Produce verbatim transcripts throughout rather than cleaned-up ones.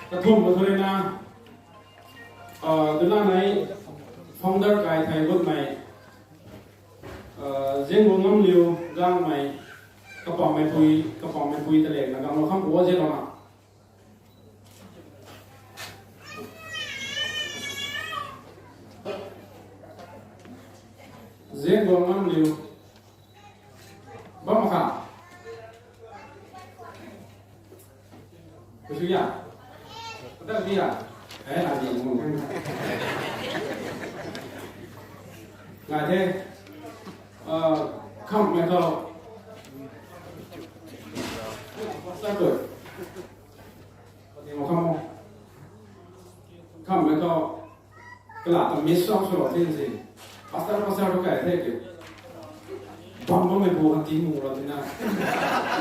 Kathumh kathuina, ah, duna nei founder kai thei gutmei, ah, Zingwang Ngamliu Gangmei, kapangmei pui, kapangmei pui talekna ganglou kham pu zian lou na. Zingwang Ngamliu. Bam kha. Kusu ya. Kata dia. Eh, na di mung. Ngai the. Ah, kham mei khou. Sa ko. Kham mei khou. Kalam ta miss out sw tin si. Pastor, pastor tu kai the ke. Bam bam mei bu kan ti mu ra tina.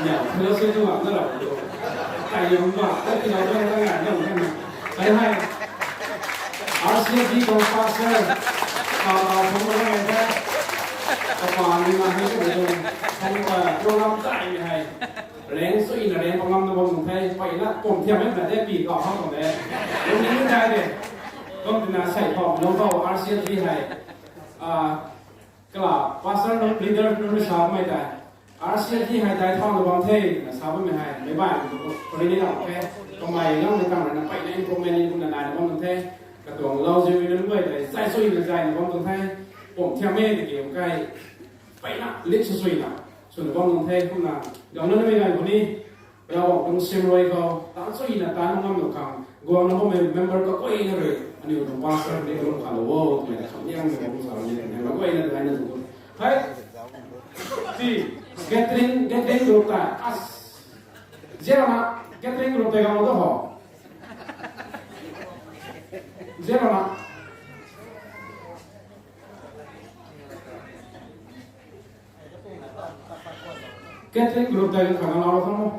Nia, fellowship tu na ra tu. Kai yong ba, kai ti na ra ra na na. Kai hai. R C F D ko pastor. Ka ka phung ra na. Ka pa ni na hai ko. Phung ka program kai ni hai. Reng sui na reng pangam na bam nung the, pai na pum thiam na de pi kau hak nung de. Lung ni nai de. Kum tina sai khou, nung khou R C F D hei. Ah, kala, pastor nunc, leader nunc ni sa mei tei. R C F D hei dai thau na bam the, na sa bam mei hei. Mei bai, pari ni lau the. Kamei nang ni tang na pai na improvement ni kum na nai na bam nung the. Katuang lau ziu na nung bai tei, sai sui na zai na bam nung the. Pum thiam mei de ki kai. Pai na, lit sui sui na. Sw na bam nung the, kum na. Gang na mei nai kum ni. Ravguangc tuang sim rui khou, tan sui na tan ngam nung khang, guang na bammei member kaguayna rui, aniu tuang pastor ni kalung kha lou o, twmei ta kham niang na bam sa ni, kaguayna twmei na tu. Hei, si, gathering, gathering group ta, as, zero na, gathering group ta gang tu ho. Zero na. Gathering group tei khang lau khang mo.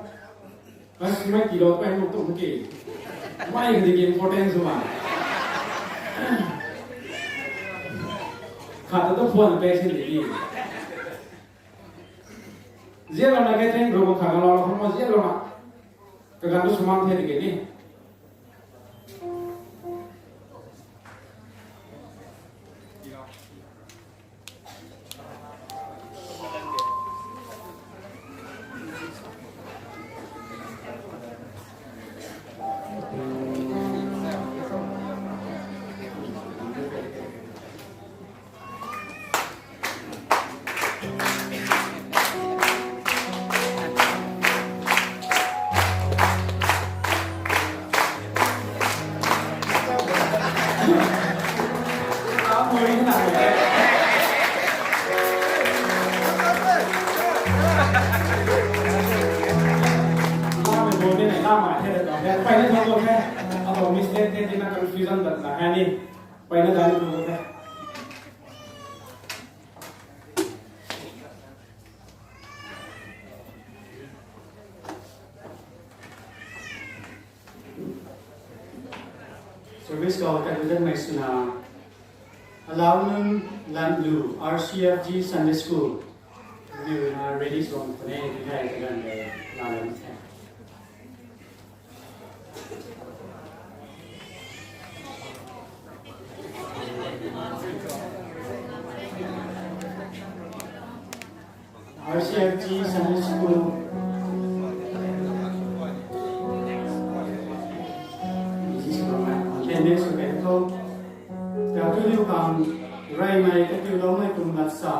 Bas mei tilo pai mo tu ki. Mei di ki importance ma. Khat tu phone pe sin di. Zia lana gathering group khang lau khang mo zia lana. Kaganv tu sumang the di ki ni. Pai na thang ko the. Abo mistake the, tina confusion dat na hai ni. Pai na dai na thang ko the. Service khou kagudan mei swna, Alau Nunc Lanlu, R C F G Sunday School. Ni na ready sw bam khwan e, ni hei kaganv de, la lam the. R C F G Sunday School. Attendance sw kan tho. Katu liu khang, reymei katiuloumei kum lat sa.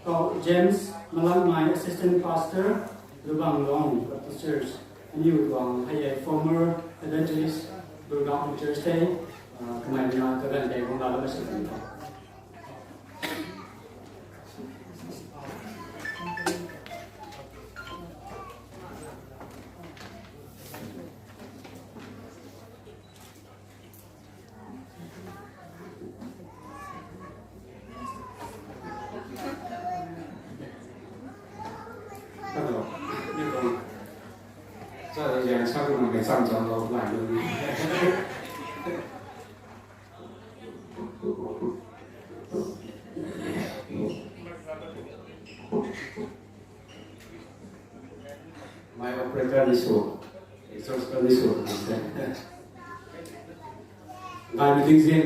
Kau James Malangmei, Assistant Pastor, Lubang Long Baptist Church. Aniu tuang hei former evangelist, Durga Church tei, ah, kamei na kaganv tei bang la la sw kan tho. Hello. Sa de yang sa ko na ke cham cham lo lai lo. My operator ni sw. Church ka ni sw kan the. Gay meeting zin.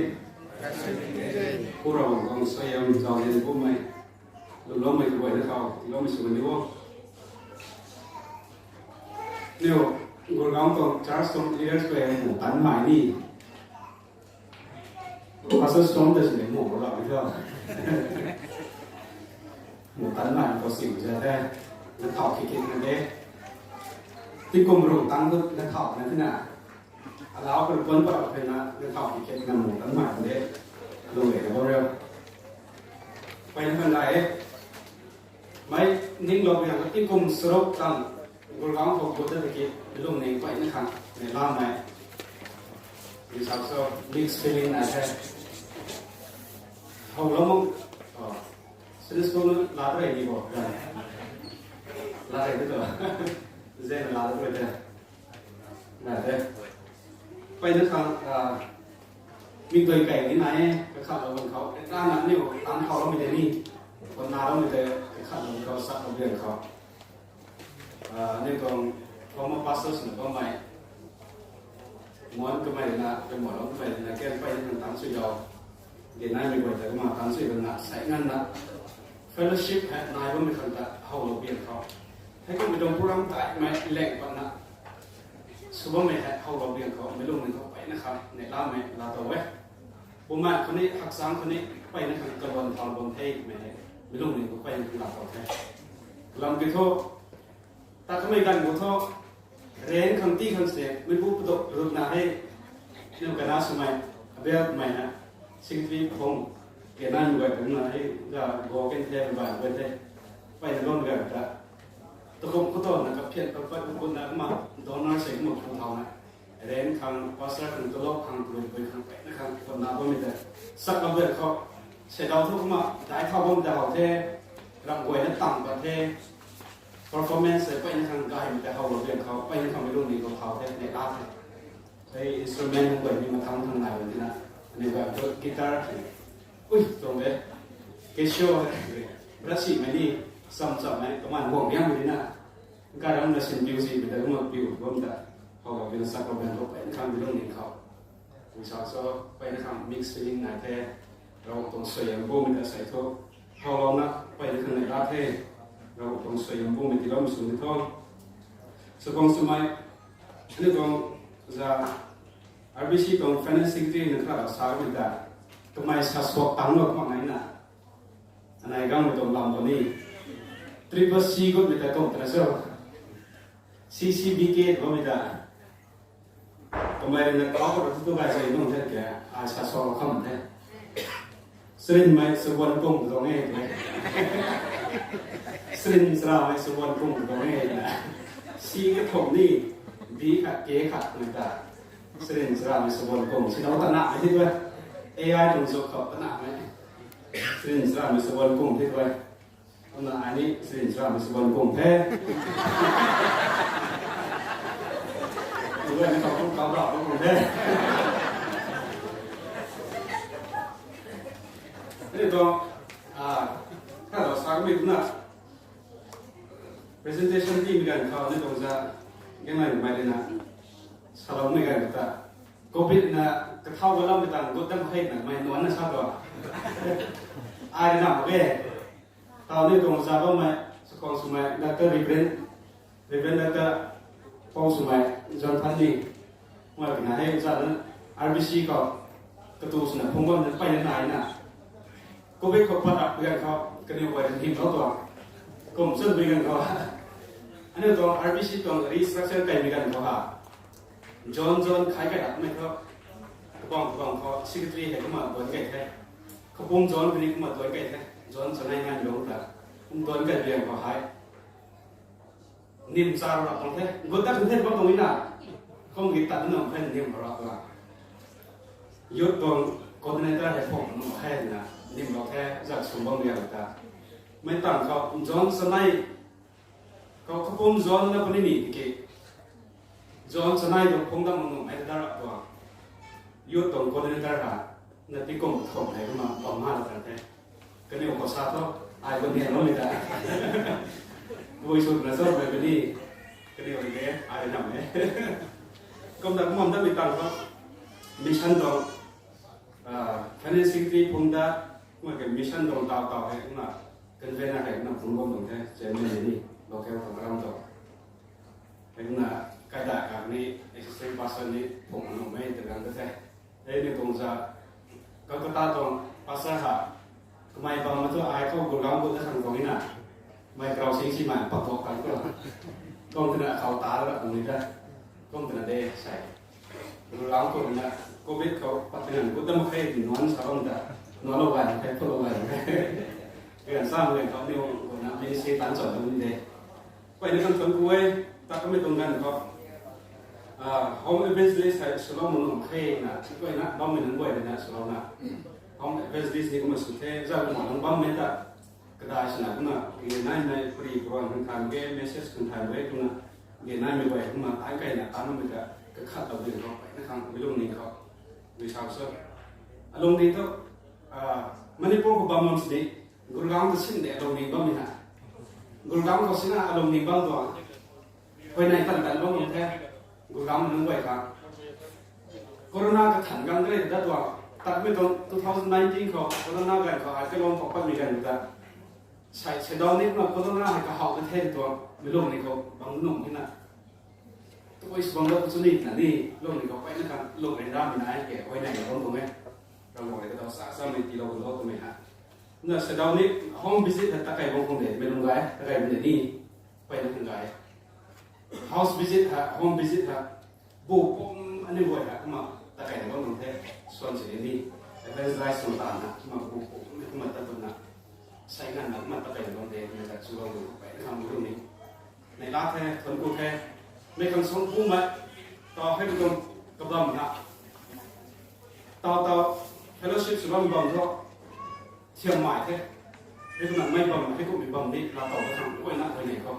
Kura bang kang sayam zau zin kumei. Lulomei kuay na kau, lulomei sw ni wo. Niu, Gurgaon tuang church tuang leaders kuay mu tan mai ni. Pastor Storm ta sini mu ko la mi tho. Mu tan mai ko sim za the. Na thau kikit na de. Tingkum rung tang na thau na tina. Alau kan puan pat phey na, na thau kikit na mu tan mai de. Lung le na bo reu. Pay na kan dai e. Mei ninglou yang tingkum saruk tang Gurgaon khou gut ta ki, lung ning pay na khang, ne lam mei. It's also mixed feeling na the. How long? Oh. Sunday school la rei ni bo. La rei ni to. Zen la rei the. Na the. Pay na khang, ah, mi doi kai ni na e, kakhat lou bam khou. Ka na ni bo, tan khou lou mi de ni. Kon na lou mi de, kakhat lou bam khou, sak lou biang khou. Ah, ni tuang former pastors na bam mei. Muan kamei na, kamei lou kamei na, ken pay na khang tan sui dau. Di nai mi guay ta kumna tan sui dau na, sai ngan na. Fellowship hei nai bam mi khang ta, how lou biang khou. Hei kamei tuang program tai mei leng pat na. Sw bammei hei how lou biang khou, mi lung ning khou pay na khang, ne lam mei la tou e. Bumaengh khou ni, hakchang khou ni, pay na khang kaluan thau bam the mei hei, mi lung ning khou pay na khang la tou the. Lam ki thu, ta kamei ganv khou thu, rent khang ti khang se, mei bu padok rut na hei, niu kana swmei, abel mei na, secretary phung, kena ni guay tang na hei, ga go ken the, bai bai the, pay na bam ga ta. Takum khou to na kaphian pat pat khou na kumna, donor se kumna phung thau na. Rent khang, pastor khang, tulop khang, tulop pui khang, pey na khang, khou na bam mi ta. Sak lam bel khou, se dau thu kumna, dai thau bam ta hau the, ram guay na tang pat the, performance se pey na khang gay mi ta hau lo bel khou, pey na khang mi lung ni khou thau the, ne la the. Hei instrument hung guay ni mathang thang nai bam tina, ne guay thu guitar, ui, tuang de, Casio, Rasi mei ni, sam sam mei, kaman guang riang mei ni na, Nka ram na sin piu si, mi ta kumna piu bam ta. How lou bina sak lou bam khou, pey na khang mi lung ning khou. Wi sa so, pey na khang mixed feeling nai the. Ravguangc tuang suaihiam bu mi ta sai thu. How lou na, pey na khang nai la the. Ravguangc tuang suaihiam bu mi tiilou mi sw ni tho. Sw khang swmei, ani tuang za, R B C tuang finance secretary na kha sa mi ta. Kamei sa suak tang lou mak nai na. Anei gang mi tuang lam bo ni. Triple C gut mi ta tuang tana so. C C B K bo mi ta. Kamei rui na kau ko tu tu gai sai nung the ke. Ai sa so kham the. Srin mai sa wan kung tuang e. Srin sra mai sa wan kung tuang e. C ka thom ni. B khat, K khat mi ta. Srin sra mi sa wan kung. Si dau ta na ai thi tu. A I tuang zuk khou ta na mai. Srin sra mi sa wan kung the tu. Kumna ai ni srin sra mi sa wan kung the. Tu ni kau kung kau rau kung the. Ni tuang, ah, kha dau sa mi tu na. Presentation ti mi ganv khou ni tuang za, gen mai mai de na. Salou mi ganv ta. Covid na kathau ga lam mi tang gut dam hei na mai nuan na sa do. Ai na mak e. Tau ni tuang za bam mei, sa khang swmei, Doctor Reverend, Reverend Doctor Pou swmei, John Phan ni, mei kina hei za na, R B C khou, katu swna phung bam na, pey na nai na. Covid khou pat rak biang khou, kaniw guay hym lou tuang. Kum chun biang khou. Aniu tuang R B C tuang restructure kai biang khou ha. John, John, khai kai rak mei khou. Kabang, kabang khou, secretary hei kumna duan kai the. Kapum John kani kumna duan kai the. John chanei nai lou ta. Kum duan kai biang khou hei. Nim cha rap tuang the. Gut ta kan the bam tuang na. Kum ki tat nung khen nim rap la. Youth tuang coordinator hei phung nung khen na. Nim rap the, zat sum bam liang ta. Mei tang khou, John chanei. Khou kapum John na puni ni tiki. John chanei tuang phung dam nung ai ta rap tuang. Youth tuang coordinator ha. Na tingkum thum hei kumna bam ma la tan the. Kaniw khou sa thu, ai khou nian lou ni ta. Bui sut na zauc mei puni. Kaniw rui de, ai nam e. Kum ta kum bam dat mei tang khou, mission tuang, ah, finance secretary phung dat, kumna ke mission tuang taw taw hei, kumna convener hei, kumna phung bam tuang the, chairman ni, local tuang ram tuang. Hei kumna kaida kak ni, assistant pastor ni, phung nuh mei ta gang ta the. Hei ni tuang za, Kolkata tuang pastor ha, kamei bam ma thu ai khou Gurgaon khou ta khang tuang na. Mei karau sing si mai pak tuak kan khou. Kum twna khou ta ra tuang ni ta. Kum twna de sai. Gurgaon khou na, covid khou pat twna gut ta mak khe, nuan sa bam ta. Nuan lou gay, khe khou lou gay. Kaian sa mei khou ni khou na, ministry tan sa tuang ni de. Mpeyna kan tuang ku e, ta kamei tuang ganv khou, ah, home evangelist hei swlou mak nuh khe na, mpeyna bammei nunc guay rui na swlou na. Home evangelist ni kumna sw the, zauc kumna lung bammei ta. Kadai swna kumna, kage naimei pari puran khang than ge, message khang than ge, kumna, kage naimei guay kumna, tan keyna, tan bammei ta, kakhat lou ding khou, mpeyna khang, mi lungning khou, mi sau so. Alungning thu, ah, Manipur khou bam bam sini, Gurgaon ta sin de alungning bammei na. Gurgaon khou sina alungning bam tuang. Huayney tan tan bam bam the. Gurgaon nunc guay khang. Corona kathan gang kare ta tuang. Tatmei tuang two thousand nineteen khou, corona ganv khou, ai kalung khou patmei ganv ta. Sai, sedaw ni kumna corona hei kahaw na the tuang. Mi lungning khou bam nung hina. Tabui sw bam dat tu ni na ni, lungning khou mpeyna khang, lungning rammei nai ke, huayney bam tuang e. Ravguangc rui kadaw sa, samei tiilou kan lo twmei ha. Na sedaw ni home visit hei takai bam khang de, mei lung gay, takai bam de ni, mpeyna khang gay. House visit ha, home visit ha, bu pum aniu guay ha, kumna takai bam khang the, swan se ni, evangelize swan tan na, kumna bu pum, kumna tat bam na, sai nganvna kumna takai bam de, mei ta chulou mpeyna khang bu ni. Neihla the, thuanc ku the, mei khang suang bumei, taw hei tuang kabam na. Taw taw, fellowship sw bam bam thu, thiam mai the. Hei kumna mei bam, hei kummei bam ni, laa taw ta khang guayna huayney khou.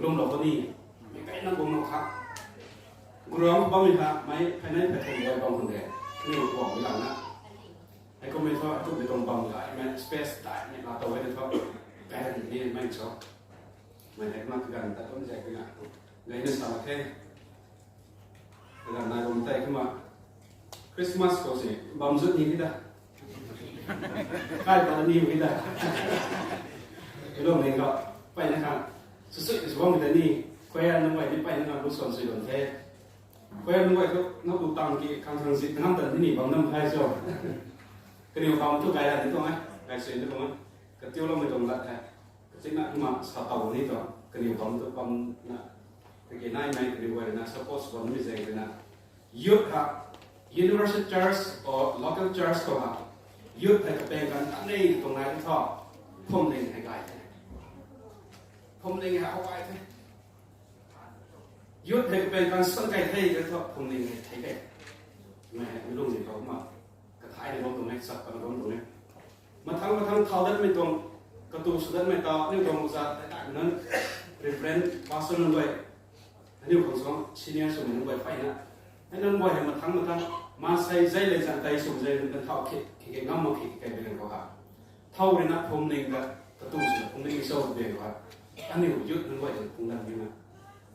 Lwmlou khou ni, mei kaina guang lou kha. Gurgaon bammei ha, mei pheynei phey thum guay bam khang de. Aniu guangmei lana. Hei kummei thu, hei kummei tuang bam gaymei, space daihmei, laa taw hei thu. Kai hei ni mei cho. Mei hei kumna kaganv ta kum zay kuna. Gayna sa mak khe. Kaganv nai bam tei kumna. Christmas khou si bam zut ni hei ta. Kai pat ni hei ta. Ilung ni khou, mpeyna khang. Sw sui sw bam ta ni. Choir nunc guay ni mpeyna khang lu swan sui bam the. Choir nunc guay thu, na tu tang ki khang khang zit, na ngam tan ni bam nam khai cho. Kaniw bam thu gay ra ni tuang e. Gay sui ni tuang e. Katiuloumei tuang lat the. Katina kumna sa taw ni tuang. Kaniw bam thu bam na. Kage naimei kaniw guay na support bam mi zaeng na. Youth ha, Universal Church or local church khou ha, youth hei kapeng kan anei tuang nai thu, phuamling hei gay the. Phuamling hei how gay the. Youth hei kapeng kan san kai the thu, phuamling hei thei kei. Mei hei lungning khou kumna, kathai ni bam tuang e, chap kan bam tuang e. Mathang mathang thau datmei tuang, katu sw datmei ta, aniu tuang za, hei ta nunc, Reverend Pastor nunc guay, aniu khang suang senior swmei nunc guay mpeyna. Hei nunc guay hei mathang mathang, maansei zei le zan tei sw zei nunc thau khe, khe khe ngam mak khe khe khe beren khou ha. Thau rui na phuamling ta, katu swna phuamling show beren khou ha. Aniu youth nunc guay ta phung dan ni na.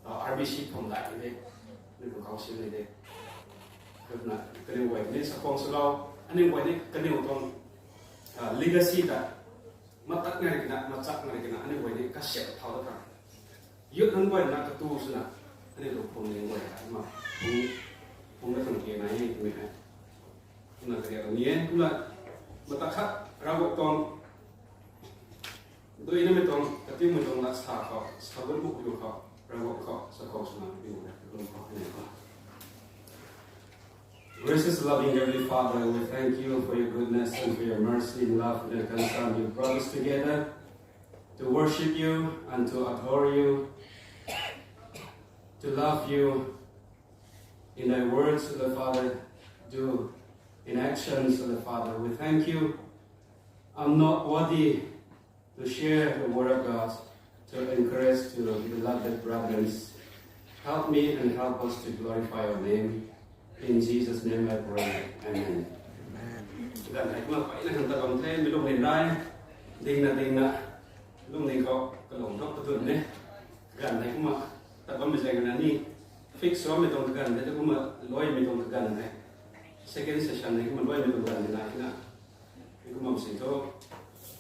Ah, R B C phum dai ni de, aniu khou council ni de. Kumna, kaniw guay ni sa khang swlou, aniw guay ni kaniw tuang, ah, legacy ta, matak ngai kina, machak ngai kina, aniw guay ni kasiam thau ta khang. Youth nunc guay na katu swna, aniu tuang phuamling guay ta, ma, phung, phung na khang ke nai ni, twmei hei. Kumna kariak ni e, kumna, matak khat, Ravguangc tuang, Dui namei tuang, katiumei tuang lat sa khou, sa bun buk yu khou, Ravguangc khou, sa khou swna yu, lung khou, aniu khou. Gracious loving Heavenly Father, we thank you for your goodness and for your mercy and love and your concern. You brought us together to worship you and to adore you, to love you in thy words, O Father, do in actions, O Father. We thank you. I'm not worthy to share the word of God, to encourage to the beloved brethren. Help me and help us to glorify your name. In Jesus' name I pray. Amen. Ganv hei kumna mpeyna khang ta bam the, mi lungning nai, dingna dingna, lungning khou kalung thok kadun ne. Ganv hei kumna Tat bammei zaeng na ni fix swmei tuang kaganv de, kumna luaimei tuang kaganv de. Second session de kumna luaimei tuang kaganv de na na. Kumna si thu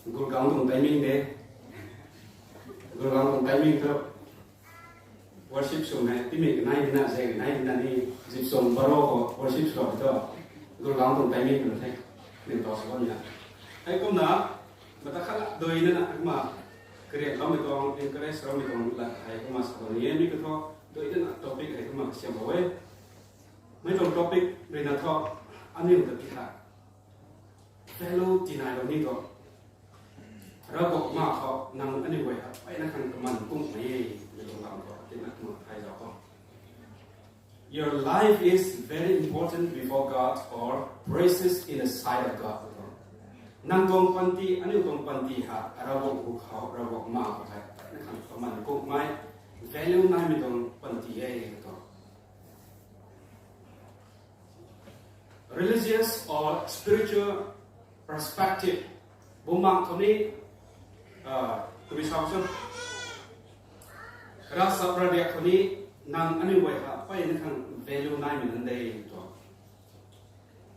Gurgaon tuang timing de. Gurgaon tuang timing thu worship sw hei timei kanai dina, zai kanai dina ni, zip song baro khou worship sw thu, Gurgaon tuang timing na the, ning tau sa bam na. Hei kumna, mata khat la dui na na, kumna, kariak loumei tuang, encourage loumei tuang la, hei kumna sa tuang ni, mi ka thu, dui na na topic hei kumna kasiam bam e. Mei tuang topic rui na thu, aniu ta ti ha. Value tinai lou ni tu. Ravguangc ma khou nang aniu guay ha, ai na khang kaman kung mei e, mi tuang lam khou, tina kumna thai zau khou. Your life is very important before God or precious in the sight of God. Nang tuang panty, aniu tuang panty ha, Ravguangc hu khou, Ravguangc ma khou hei, ai na khang kaman kung mei, value naimei tuang panty e, tu. Religious or spiritual perspective. Bumaeng khou ni, ah, tabui sa cho. Ravsap ravriak khou ni nang aniu guay ha, ai na khang value naimei nunc de tu.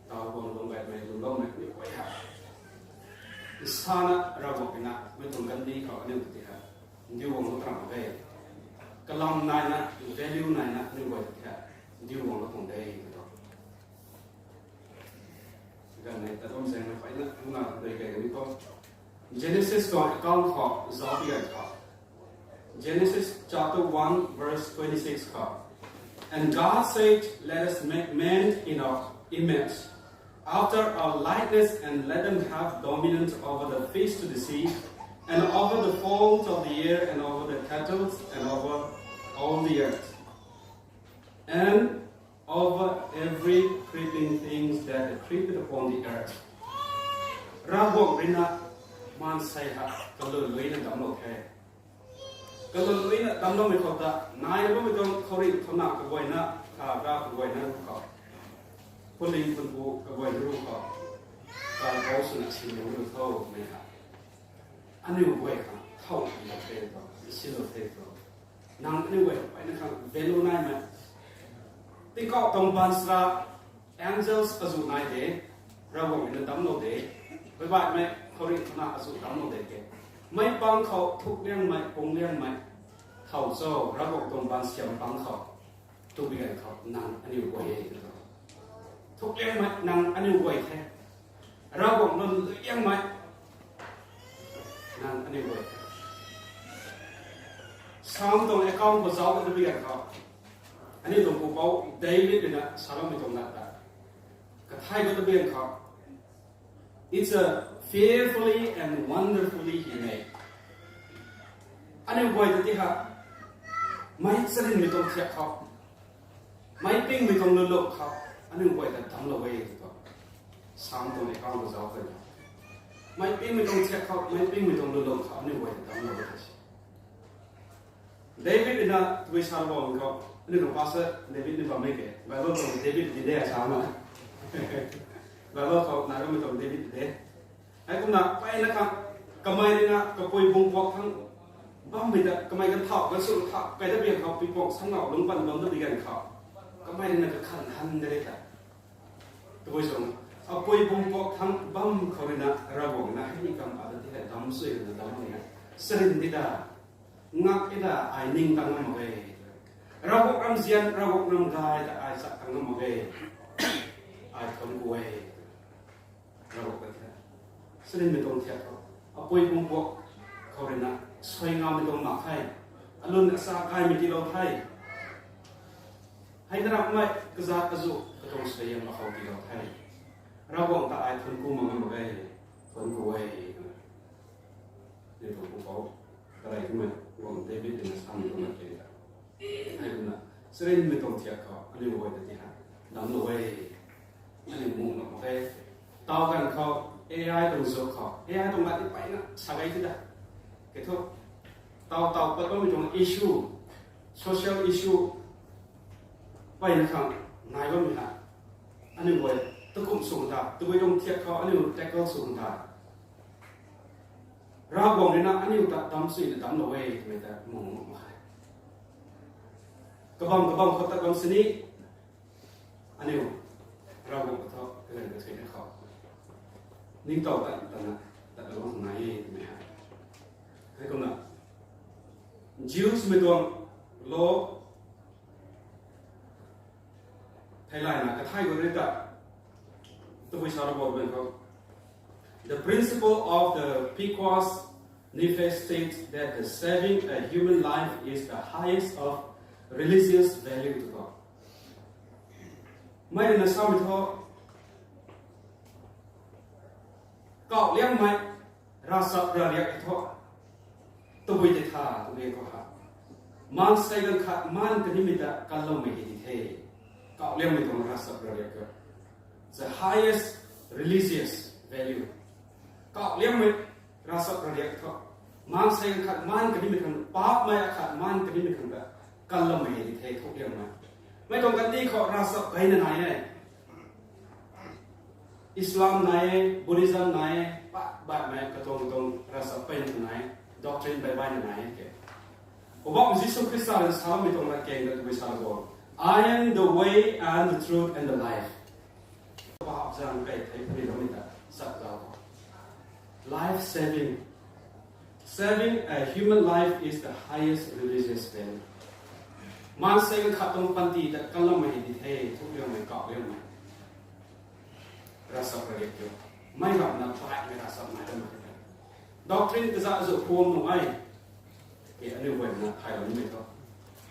Tau guang lung bai mei lung lou mei ni guay ha. Isana Ravguangc na, mei tuang kandi khou aniu ti ha. Ndiu guang lou tram de. Kalam nai na, value nai na, aniu guay ti ha. Ndiu guang lou tuang de, tu. Ganv nei ta ram zaeng na phay na, kumna dui kei kani khou. Genesis tuang account khou, zauc pi ganv khou. Genesis chapter one, verse twenty-six khou. And God said, let us make man in our image, after our likeness, and let them have dominion over the fish to the sea, and over the fowls of the air, and over the cattle, and over all the earth. And over every creeping things that creepeth upon the earth. Ravguangc rui na maansei ha kalun lui na damclou the. Kalun lui na damcloumei khou ta, nai bammei tuang khouringh thouna kaguayna, kha ga kaguayna khou. Phuling phunpu kaguayna khou. Kha gau swna sinlou tho mei ha. Aniu guay khang thow lou the tu, sinlou the tu. Nang aniu guay, ai na khang value naimei. Tingkauh tuang baanchara, angels azuh nai de, Ravguangc na damclou de, baihbaihmei khouringh thouna azuh damclou de ke. Meic pang khou thukliangmei, pungliangmei, thow cho, Ravguangc tuang baansiam pang khou. Tabui ganv khou nang aniu guay e. Thukliangmei nang aniu guay the. Ravguangc nunc lui liangmei nang aniu guay the. Psalm tuang account khou zauc ka tabui ganv khou, aniu tuang pupouc David rui na saloumei tuang lat ta, kathai khou tabui ganv khou, it's a fearfully and wonderfully he made. Aniu guay ta ti ha, meic charynmei tuang thiak khou, meic pingmei tuang luluk khou, aniu guay ta damclou e tu. Psalm tuang account khou zauc khe. Meic pingmei tuang thiak khou, meic pingmei tuang luluk khou aniu guay ta damclou e. David rui na tabui sa bam khou, aniu tuang pastor David ni bammei ke, Bible tuang David ti de sa na. Bible khou nai bammei tuang David de. Hei kumna peyna khang, kamei rui na kapui bungpuak thangc bammei ta, kamei kan thau kan sw thau kai ta biang khou, puipuak sangau lungc pan bam ta bi ganv khou, kamei rui na kakhan han de ta. Tabui sw, apui bungpuak thangc bam khou rui na Ravguangc na hei ni kam a ta ti hei dam sui rui na dam ni na, charyn di ta, ngak e ta, ai ning tang ngam mak e. Ravguangc ramzian, Ravguangc ramgay ta ai chak tang ngam mak e. Ai thuanc ku e. Ravguangc ta ti hei, charynmei tuang thiak khou, apui bungpuak khou rui na suai ngammei tuang mak the. Alun asa gaymei tiilou the. Hei na rammei kazat azuh katuang suaihiam akhou tiilou the. Ravguangc ta ai thuanc ku mak ngam mak e. Thuanc ku e. Ni tuang pupouc, karey kumei, guang David rui na samei tuang lat ke ta. Hei kumna, charynmei tuang thiak khou aniu guay ta ti ha, damclou e. Aniu mung lou mak e. Tau ganv khou, A I tuang zuk khou, A I tuang lat ti peyna sa gay ti ta. Kei thu, tau tau pat bammei tuang issue, social issue, peyna khang nai bammei ha, aniu guay takum sw ta, tabui tuang thiak khou aniu tackle sw ta, Ravguangc rui na aniu ta dam suina damclou e twmei ta mung mak khe. Kabam kabam khou tat bam sini, aniu Ravguangc ta thu kaganv kathuina khou ningtow tan tana tat bam nai e twmei hei. Heikumna Jews mei tuang law theilayna kathai gu ri ta, tabui sa ru bo ben khou, the principle of the Pekuach Nephesh states that the saving a human life is the highest of religious value to God. Mei na samei thu, kauh liangmei ravchap ravriak thu tabui tei tha twmei khou ha, maansei ganv khat maan kanimei ta kanloumei hei di the. Kauh liangmei tuang ravchap ravriak thu, the highest religious value. Kauh liangmei ravchap ravriak thu, maansei ganv khat maan kanimei khang, paapmei akhat maan kanimei khang ta kanloumei hei di the, thuk liangmei. Mei tuang kandih khou ravchap gayna nai e. Islam nai e, Buddhism nai e, pat baihmei katuang katuang ravchap peyna nai e, doctrine baih baihna nai e ke. Poubauhmei Jisu Khrista rui saloumei tuang latkaeng ta tabui sa bo, I am the way and the truth and the life. Paap zaeng kei thei puni loumei ta chat zauc. Life saving. Saving a human life is the highest religious value. Maansei khat tuang panty ta kanloumei di the, thuk liangmei, kauh liangmei ravchap ravriak thu. Mei ramna baihmei ravchap nai ramei the. Doctrine kazat zu phuam nung e. Ke aniu guayna thayloumei thu,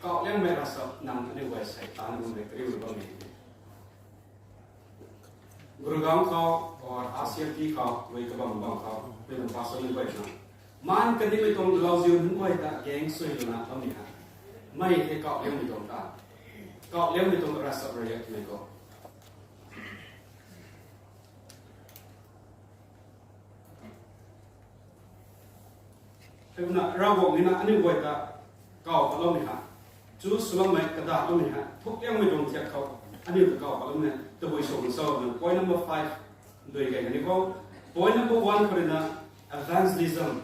kauh liangmei ravchap nang aniu guay sei tan nunmei kariu bammei the. Gurgaon khou, or R C M P khou, rui kabam bam khou, rui nang pastor nunc guayna, maan kanimei tuang lauziu nunc guay ta gang sui lana bammei hei, mei hei kauh liangmei tuang ta, kauh liangmei tuang ravchap ravriak twmei khou. Heikumna Ravguangc nina aniu guay ta kauh patloumei hei, chu swloumei kadaloumei hei, thuk liangmei tuang thiak khou aniu ta kauh patloumei tabui sw kan cho na. Point number five dui kei kani khou, point number one khou rui na evangelism,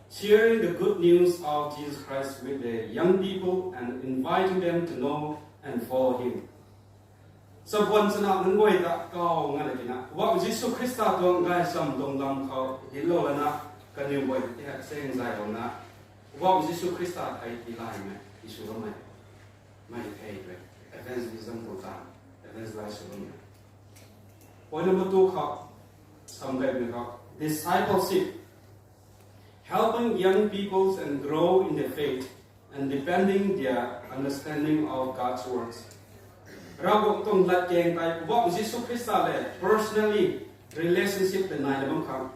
sharing the good news of Jesus Christ with the young people and inviting them to know and follow Him. Chabuan chana nunc guay ta kauh nga le tina, Poubauhmei Jisu Khrista tuang gaychamv tuang lam khou dinclou lana, kaniw guay ta ti hei chaeng zaylouna, Poubauhmei Jisu Khrista thei tiilaymei ti sw bammei, mei thei rui evangelism tuang ta, evangelize sw bammei. Point number two khou, samkaimei khou, discipleship, helping young peoples and grow in the faith and deepening their understanding of God's words. Ravguangc tuang latkaeng tei Poubauhmei Jisu Khrista le personally relationship tei naina bam khang,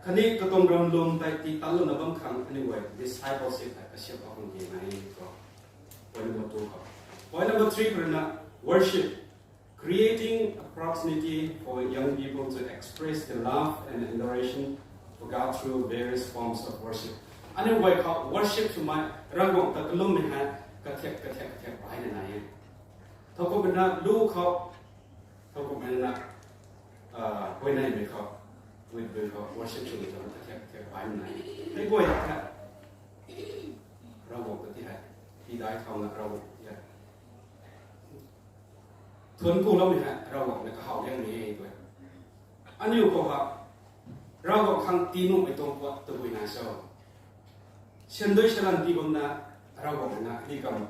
khatni katuang ramlum tei tii tanlouna bam khang aniu guay discipleship hei kasiamh khang ti nai e khou. Point number two khou. Point number three khou rui na worship, creating opportunity for young people to express their love and adoration for God through various forms of worship. Aniu guay khou worship swmei, Ravguangc ta kalummei hei kathiak kathiak kathiak baihna nai e. Thowkumhmei na lu khou, thowkumhmei na, ah, huayneymei khou, with khou worship swmei tuang kathiak kathiak baihna nai e. Hei guay ta Ravguangc ta ti hei, tiidai thauna Ravguangc ta ti hei, thuanc kuloumei hei Ravguangc na kahaw liangmei e twe. Aniu khou ha, Ravguangc khang tii nuhmei tuang puat tabui nai cho? Sandui salan tii bamna Ravguangc na di kam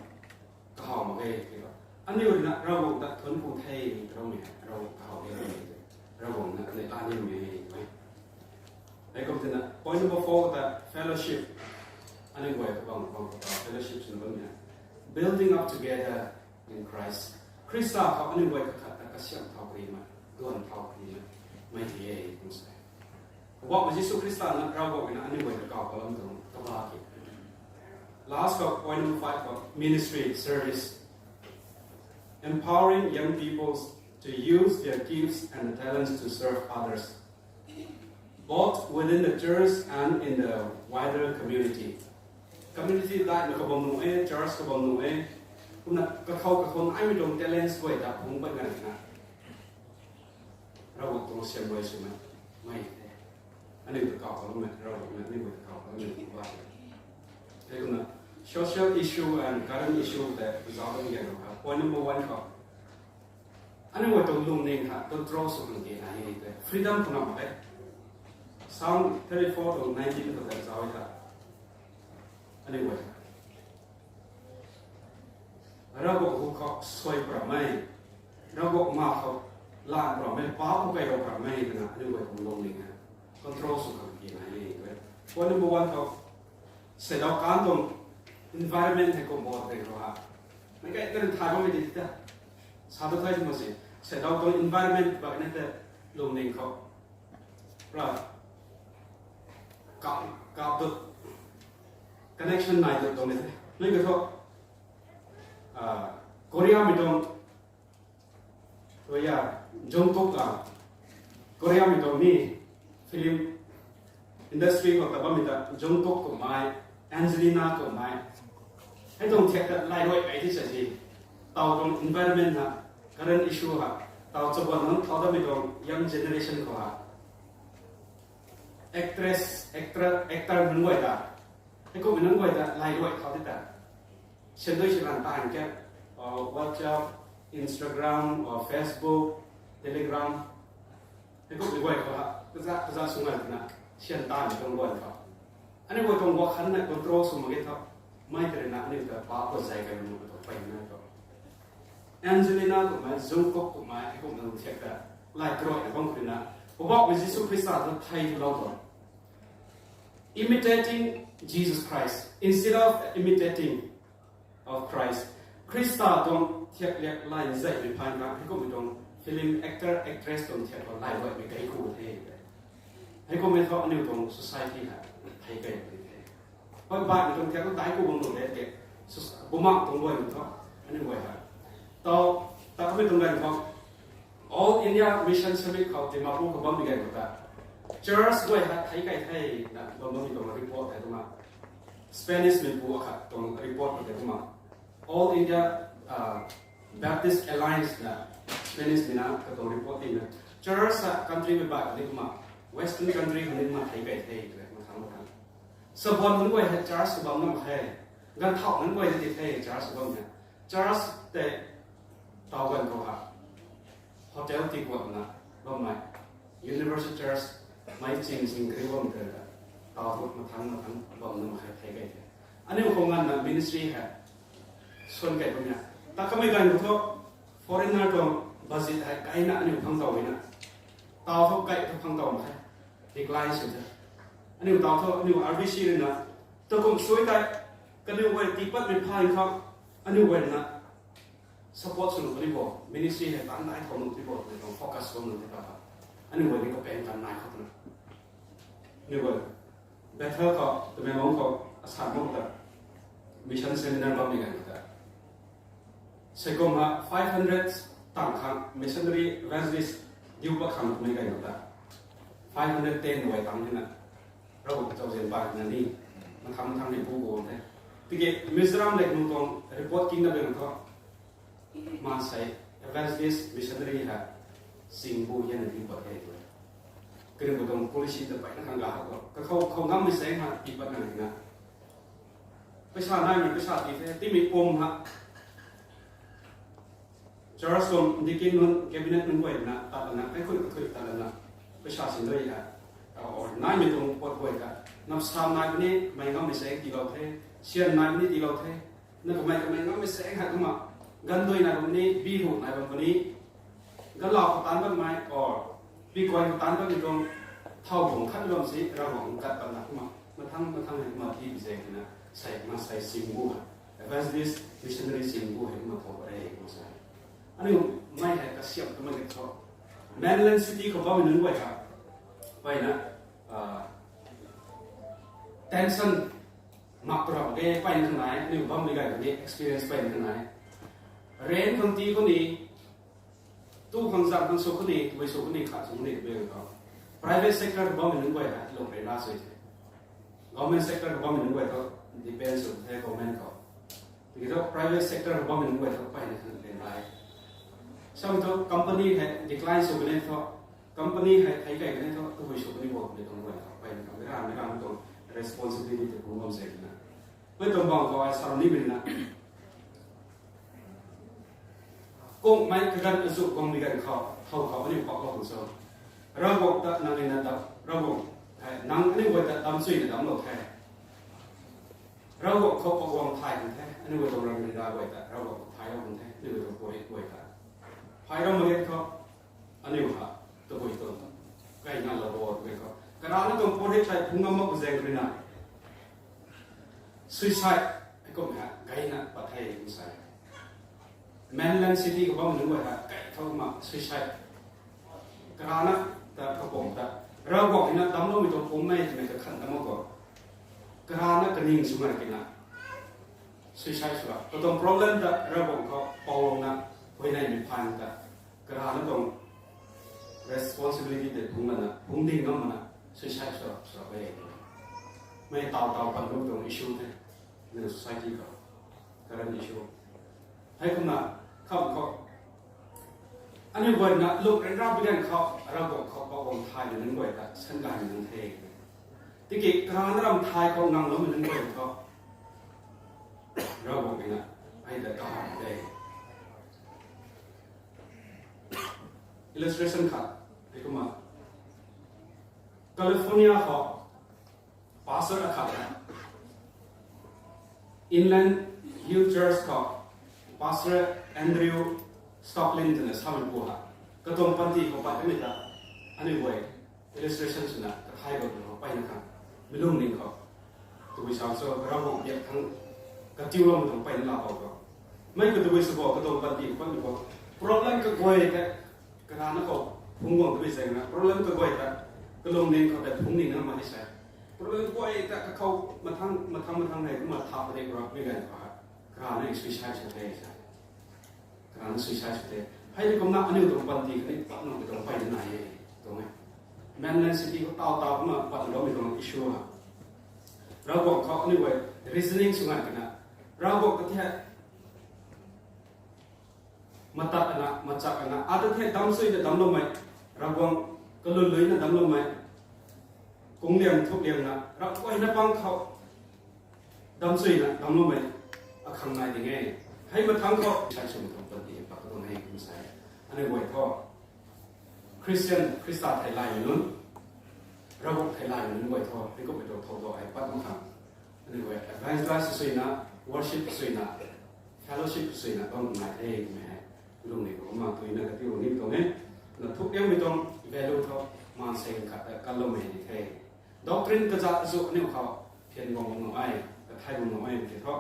kahaw mak e tw. Aniu rui na Ravguangc ta thuanc ku the tw raumei hei Ravguangc kahaw liangmei e twe. Ravguangc na aniu ta liangmei e twe. Heikum tina point number four ta fellowship. Aniu guay kabang kabang khou ta fellowship swna bammei hei, building up together in Christ. Khrista khou aniu guay kakhat ta kasiamh thau karimei, duan thau karimei, mei ti e kum sa. Poubauhmei Jisu Khrista na Ravguangc na aniu guay ta kaw kalam tuang kaba ki. Last khou point number five khou ministry service. Empowering young people to use their gifts and talents to serve others, both within the church and in the wider community. Community daihna kabam nuh e, church kabam nuh e, kumna kakhou kakhou naimei tuang talents guay ta phungc pat nganv na Ravguangc tuang siam guay swmei, mei the. Aniu ta kaw kaloumei, Ravguangc na aniu guay ta kaw kaloumei kaba e. Heikumna Social issue and current issue tei zauc ta mi ganv khou, point number one khou, aniu guay tuang lungning ha control sw khang kena e tei freedom khou na mak e. Psalm thirty-four tuang nineteen khou tei zauc e tha. Aniu guay Ravguangc hu khou suai pramei, Ravguangc ma khou lan pramei, pa khou kailou pramei twna aniu guay tuang lungning ha control sw khang kena e tei. Point number one khou, seidau kan tuang environment hei kum bo tei khou ha, meic gay ta thay bammei di ta, sa ta thay tu mak se, seidau tuang environment bak ne tei lungning khou ra kap, kap tu connection nai tu tuang ni the. Nunc ka thu, Koreamei tuang, Jungkook a, Koreamei tuang ni film industry khou ta bammei ta Jungkook kummei, Angelina kummei, hei tuang thiak ta lay ruai kai ti sa si. Tau tuang environment ha, current issue ha, tau chabuan nunc thau datmei tuang young generation khou ha, actress, actor, actor nunc guay ta, hei kummei nunc guay ta lay ruai thau ti ta, syan dui syan ranv taanv khe, WhatsApp, Instagram, Facebook, Telegram, hei kummei guay khou ha kaza kaza sw ngai twna syan taanv tuang guan khou, aniu guay tuang wakhan na control sw mak ge thu, mei tei rui na aniu ta pa khou zay kai mak tu peyna tu, Angelina kummei, Jungkook kummei, hei kum nunc thiak ta lay karuai na bam khou rui na, Poubauhmei Jisu Khrista ta thei lou tu, imitating Jesus Christ instead of imitating of Christ. Khrista tuang thiak liak lay zaihmei phaan kha hei kummei tuang film actor, actress tuang thiak khou lay guaymei kai ku the. Hei kummei thu aniu tuang society ha thei kai puni the. Hoi baihmei tuang thiak khou dai ku bam tuang de ke, bumaengh tuang guaymei thu aniu guay ha, tau, ta kamei tuang ganv khou, All India Mission Summit khou Dimapur khou bammei ganv khou ta, church guay ha thei kai the na bam bammei tuang report hei kumna, Spanish meipu akhat tuang report khou tei kumna, All India Baptist Alliance na, Spanish mei na katuang report tina, church a country mei baih khou ni kumna, Western country khou ni kumna thei kai the tw e, mathang mathang. Chabuan nunc guay hei church khou bam na mak khe, ganvthauh nunc guay ni ti the church khou bam hei. Church tei tau ganv khou ha, hotel tiguatna bammei, Universal Church, meic ching ching kariu bam tei ta, tau thu mathang mathang bam na mak khe thei kai the. Aniu khou nganvna ministry hei suan kai bam e. Ta kamei ganv khou thu, foreigner tuang budget hei kaina aniu phang tow na, tau thu kai thu phang tow mak khe, decline sw the. Aniu tau thu aniu R B C rui na, ta kum sui tei, kaniw guay tiipatmei phaan khou, aniu guay na support sw nuh puni bo, ministry hei taanc nai thau nuh puni bo twmei tuang focus bam nuh the ta, aniu guay ni kapaeng kan nai khou twna, aniu guay Bethel khou, Tamenglong khou, Assam khou ta mission seminar bammei ganv khou ta, seikum ha five hundred tang khang missionary evangelist diu pat khang twmei ganv khou ta, five hundred ten guay tang tina, Ravguangc chauzian pai na ni, mathang mathang ni bu guang the. Tiki Mizoram le nung tuang report kingna beng thu, maansei evangelist missionary ha, sing bu hian na diu pat the tu e. Kaniw tuang policy ta pai na khang ga khou, kakhou khou ngammei saeng ha tiipat na tina, paisa naimei paisa ti the, timei pum ha, church tuang deacon nunc, cabinet nunc guay na tat lana, kaikhun kathui tat lana, paisa sin dui ha, naimei tuang pot guay ta, napsam nai puni, mei ngammei saeng tiilou the, syan nai puni tiilou the, na kamei kamei ngammei saeng hei kumna, gandui nai bam puni, bihu nai bam puni, galau khou taanc bammei or pikuay khou taanc bammei tuang thau bung khat bam si Ravguangc kat patna kumna, mathang mathang hei kumna tipi zaeng na, sei maansei sing bu ha, evangelist, missionary sing bu hei kumna thau pat re kumna sa. Aniu mei hei kasiam twmei ke thu, mainland city khou bammei nunc guay ha, mpeyna tension mak tu rap ge mpeyna khang nai, aniu bammei gay khou ni experience mpeyna khang nai. Rent khang ti khou ni, tu khang zam khang sw khou ni, tabui sw khou ni, khat sw khou ni, tabui khang. Private sector khou bammei nunc guay hei lung rey na sw the. Government sector khou bammei nunc guay thu depend sw the government khou. Tiki thu private sector khou bammei nunc guay thu mpeyna khang rey nai. Sam thu company hei decline sw kani thu, company hei thei kai kani thu, tabui sw khou ni bo twmei tuang guay thu mpeyna khang, meic ram meic ram tuang responsibility tei phungc bam se na. Mei tuang bang khou ai sa ni mei na. Kungmei kaganv azu guangmei ganv khou, thow khou aniu pak lou khang cho. Ravguangc ta nang ni na dam, Ravguangc, hei, nang aniu guay ta dam chuy na damclou the. Ravguangc khou pak guang thay kan the, aniu guay tuang ram ni ra guay ta, Ravguangc thay lou kan the, aniu guay tuang purit guay ta. Phay ram mak ge khou, aniu ha, tabui tuang, kai na lou bo, tabui khou. Karana tuang purit tei phung ngam mak zaeng rui na. Suicide, ai kum ha, kai na pat the, kum sa. Mainland city khou bam nunc guay ha, kai thou ma, suicide. Karana ta kapum ta. Ravguangc na damcloumei tuang pum mei, mei kakhan ta mak khou. Karana kaning swmei kina. Suicide sw ra. Katuang problem ta Ravguangc khou paulou na, huayney mei phaan ta. Karana tuang responsibility tei phung lana, phung ding ngam mana, suicide sw ra, sw ra e. Mei taw taw pan lu tuang issue the, na society khou. Current issue. Hei kumna, kham khou. Aniu guay na luk ryanra bi ganv khou, Ravguangc khou pak guang thay na nunc guay ta, san gay na nunc the. Tiki, karana ram thay khou ngang loumei nunc guay khou. Ravguangc na, ai da kahak the. Illustration khat, hei kumna. California khou, pastor akhat, Inland Hill Church khou, Pastor Andrew Stocklin twna samei pu ha. Katuang panty khou pat kamei ta, aniu guay, illustration swna, kathay khou tu khou peyna khang, mi lungning khou. Tabui sa cho, Ravguangc biak thang, katiuloumei tuang peyna laa bam khou. Mei katuang sw bo, katuang panty khou pat ni bo. Problem kaguay ta, karana khou, phung guang tabui zaeng na, problem kaguay ta, kalungning khou ta phung ni na ma hei sa. Problem kaguay ta, kakhou mathang, mathang, mathang hei, kumna thap de rak mei ganv khou ha. Karana suicide sw the sa. Karana suicide sw the. Hei ni kumna aniu tuang panty khatni pat nang tuang peyna nai e, tuang e. Mainland city khou taw taw kumna pat loumei tuang issue ha. Ravguangc khou aniu guay reasoning sw ngai kina. Ravguangc ta the, matat ana, machak ana, ata the dam chuy na damcloumei, Ravguangc kalun lui na damcloumei, kung liang thuk liang na, Ravguangc na pang khou, dam chuy na damcloumei, akhang nai ding e. Hei mathang khou, sai sum tuang panty pak tuang e, kum sa e. Aniu guay thu, Christian, Khrista theilayna nunc, Ravguangc theilayna nunc guay thu, hei kummei tuang thow tu hei pat mak khang. Aniu guay, evangelize suina, worship suina, fellowship suina, bam nai the, mei hei. Lungning khou ma tuina katiu ni tuang e. Na thuk liangmei tuang value thu, maansei khat ta kanloumei ni the. Doctrine kazat azu aniu khou, phian guang nuh ai, kathai guang nuh ai, ti thu.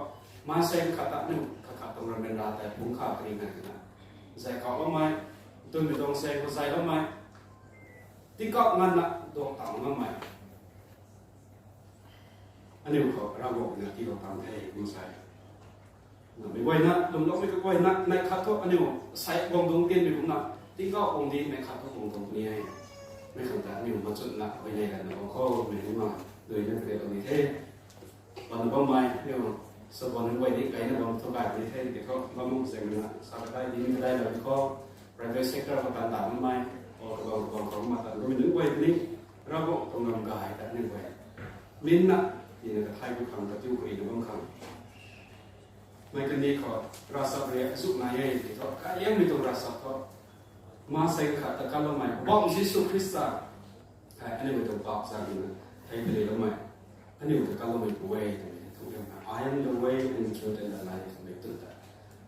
Maansei khat ta aniu khat khat tuang ramren ra tei, phung kha kari nai kina. Zay khou loumei, tunmei tuang se khou zay loumei. Tingkauh nganvna duak tang ngammei. Aniu khou Ravguangc na tiilou tang the, kum sa e. Na mei guayna, lwmloumei kaguayna, neih khat thu aniu sai guang dungc tianmei kumna, tingkauh guang di neih khat thu guang dungc puni e. Mei khang ta aniu machutna, huayney lana guang khou, mei kumna, duina kariaklou ni the. Patna bammei, aniu, sabon nunc guay ni, kaina bam thu gay ni the, ti khou, bam zaeng na, sa kadai, din kadai lou ni khou, private sector khou tan tan bammei, o kabang kabang khou ma tan bammei nunc guay ni, Ravguangc tuang lam gay ta aniu guay. Minna, tina kathai bu khang, katiu khuina bam khang. Mei kani khou, ravsap ria azu nai e, ti thu, kaliangmei tuang ravsap thu. Maansei khat ta kanloumei, Poubauhmei Jisu Khrista. Hei, aniu tuang paap zaeng na, thei paliloumei. Aniu ta kanloumei pu e, twmei thu liang na. I am the way and the truth and the life, twmei tu ta.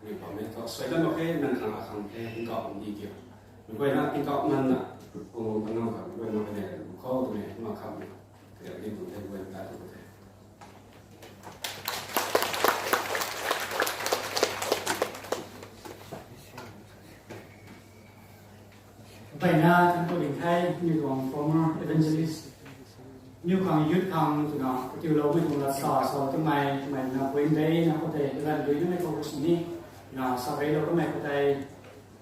Aniu pammei thu, suai lam mak khe, nang khang akhang the, tingkauh kum di kiu. Mei guayna tingkauh nganvna, kung kung kangam khang, mei guayna kane, khou twmei, ma kham na. Kariak di kum the, mei guayna ta tu the. Mpeyna thank you ding the, aniu tuang former evangelist. Aniu khang youth khang twna, katiuloumei tuang lat sa, sa twmei, twmei na point de, na khou tei, evan dui na mei khou sini, na sa reilou kamei khou tei,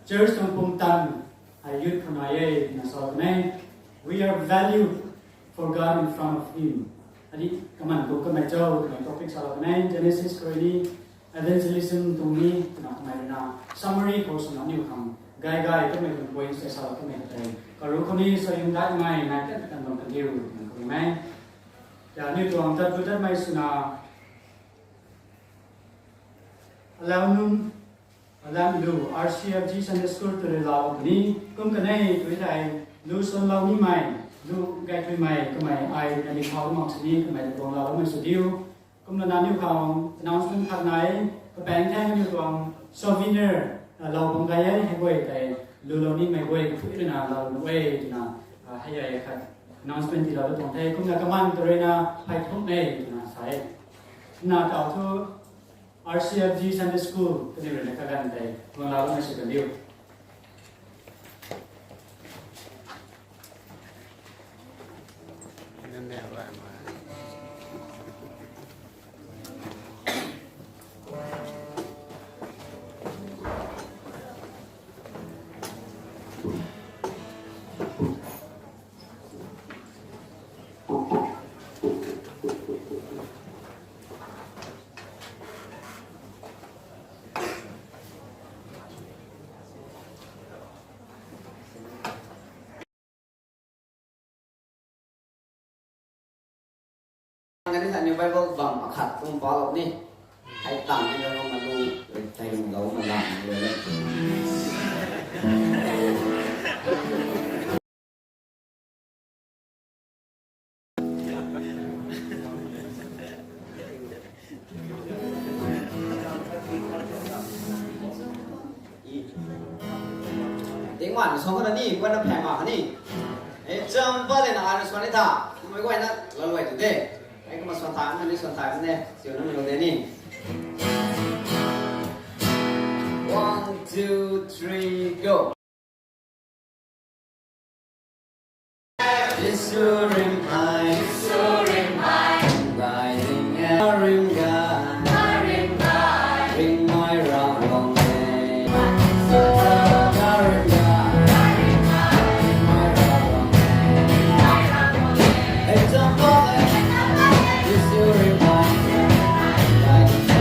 church tuang pumtan, hei youth khou nai e, na sa twmei, we are valued for God in front of Him. Adi, kaman kum kamei cho, twmei topic salou twmei, Genesis khou ni, evangelism tuang ni, twna kamei rui na, summary khou swna aniu khang, gay gay kamei tuang points tei salou kamei khou tei, karu khou ni, sa yung daimei, nai tat kan bam kan diu, twna kamei. Ya, aniu tuang tat bu tatmei swna, Alau nunc, alam lu R C F G Sunday School tw rui lau ni, kum kanei tui thei, lu suanlou nimei, lu gay thuimei kamei ai na likhou mak sini kamei tuang lau mei sw diu. Kumna naniw khang announcement khat nai, kapaeng thang niw tuang souvenir, lou bam gay e, hei guay tei, lu lou nimei guay, kaphui rui na lou nu e, twna, hei ai khat announcement tiilou tuang the, kumna kaman tw rui na, phey thum e, twna sa e. Na tau thu, R C F G Sunday School kaniw rui na kaganv tei guang lau na sw kan diu. Kaniw Bible bam akhat kum palou ni. Hei tang ni lou ma lu, tei lou ma lam ni lou. Tingwan song na ni, wan na phang ma ni. E cham pa le na an swan ni tha. Mei guay na lalwai tu de. Ai kumna swan tha na ni swan tha ne. Siu na mi lo de ni. One, two, three, go. Jesu ring mai, Jesu ring mai, gai ring e, ring gai, ring gai, ring mai Ravguangc e. Ring gai, ring mai Ravguangc e. Example e, Jesu ring mai, gai ring e.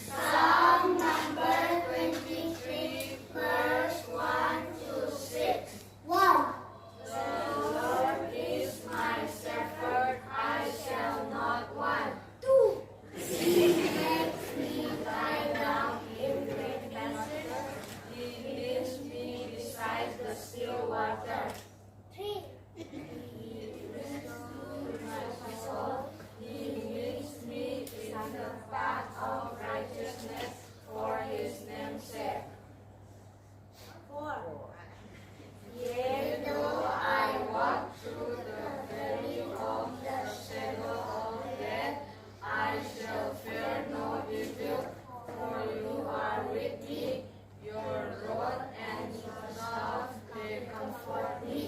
Psalm number twenty-three, verse one to six. One. The Lord is my shepherd, I shall not want. Two. He makes me lie down in green pastures. He leads me beside the still water. Three. He restores my soul. He leads me in the path of righteousness for his name's sake. Four. Yea, though I walk through the valley of the shadow of death, I shall fear no evil, for you are with me. Your rod and your staff, they comfort me.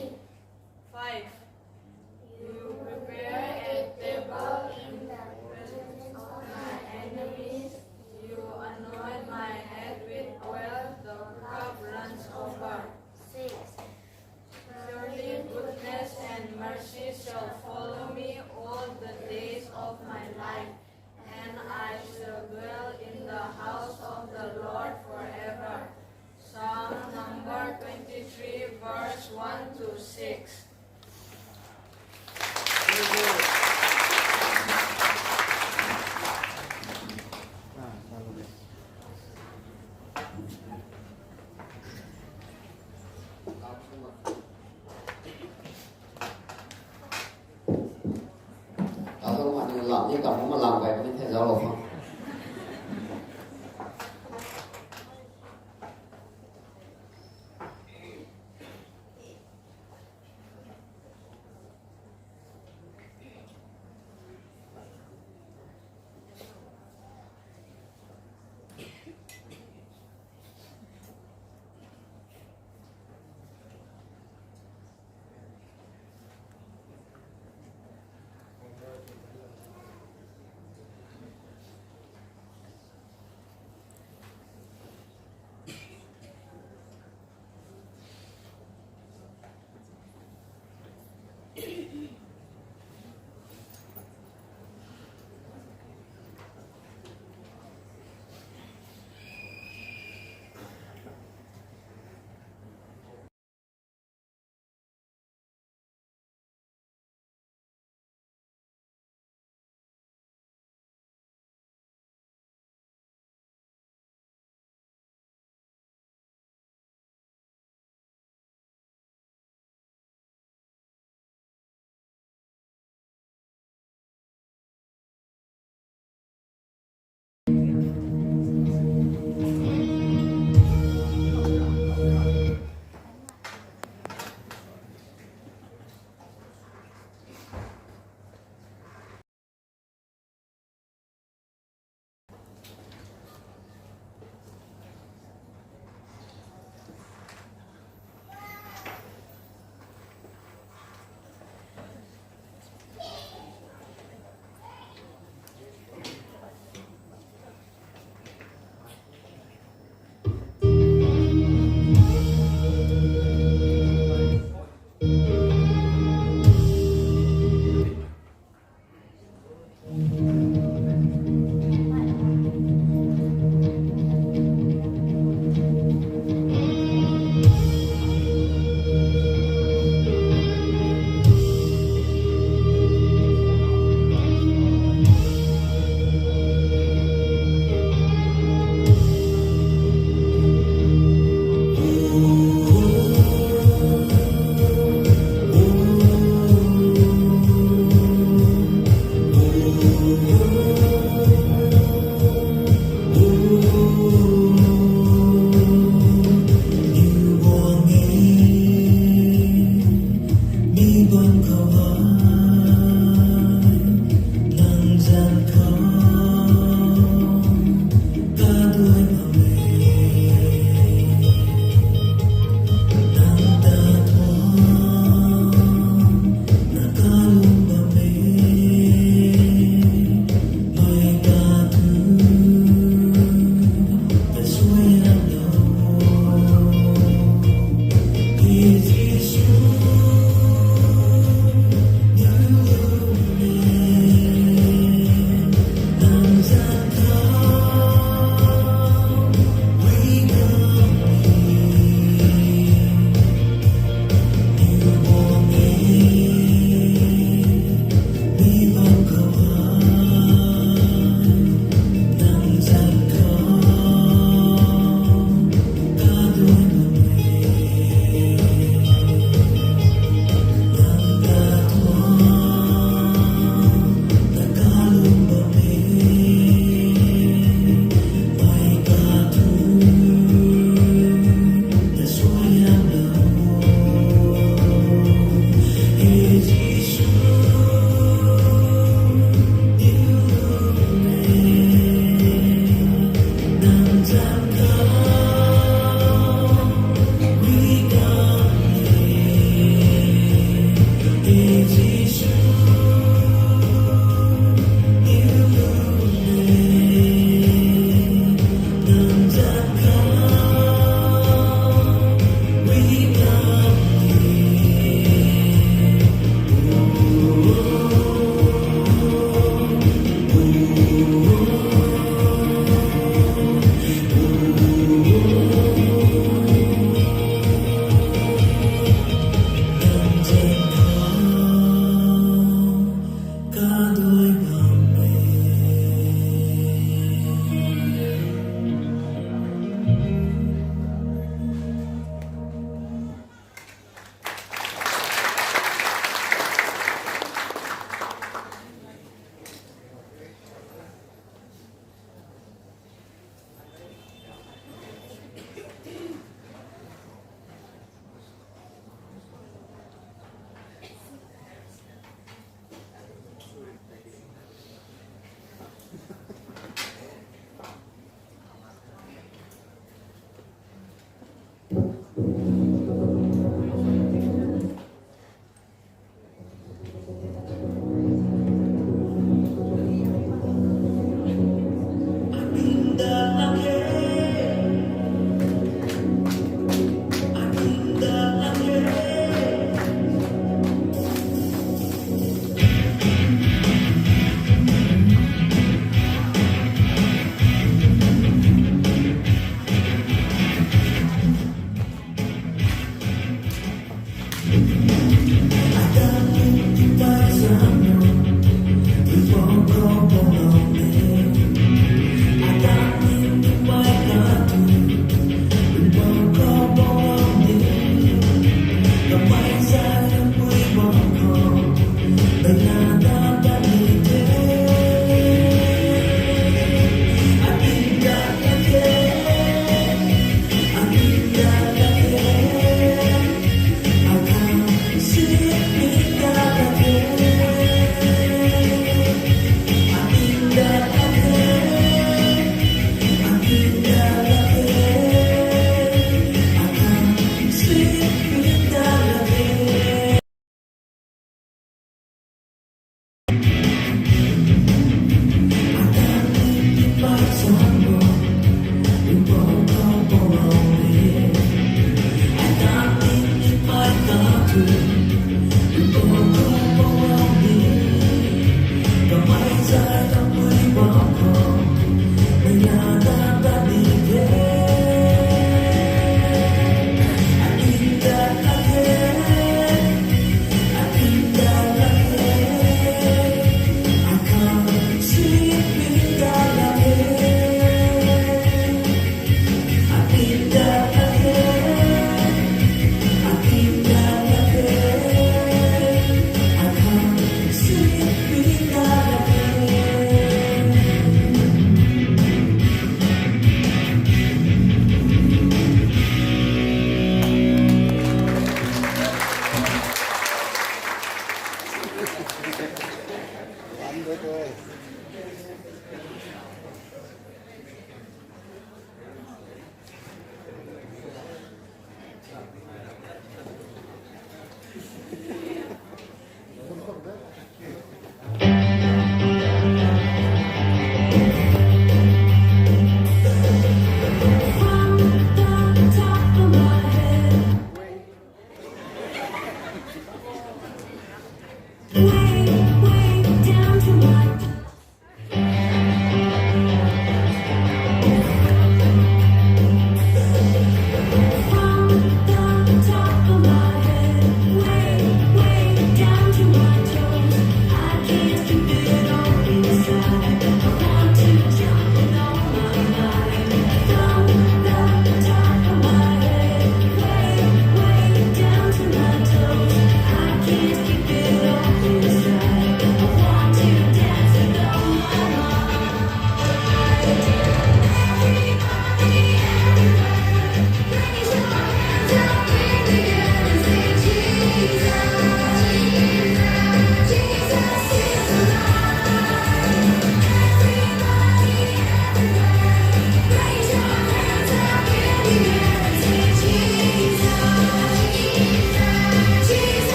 Ni kam malam kai puni the zauclou khang.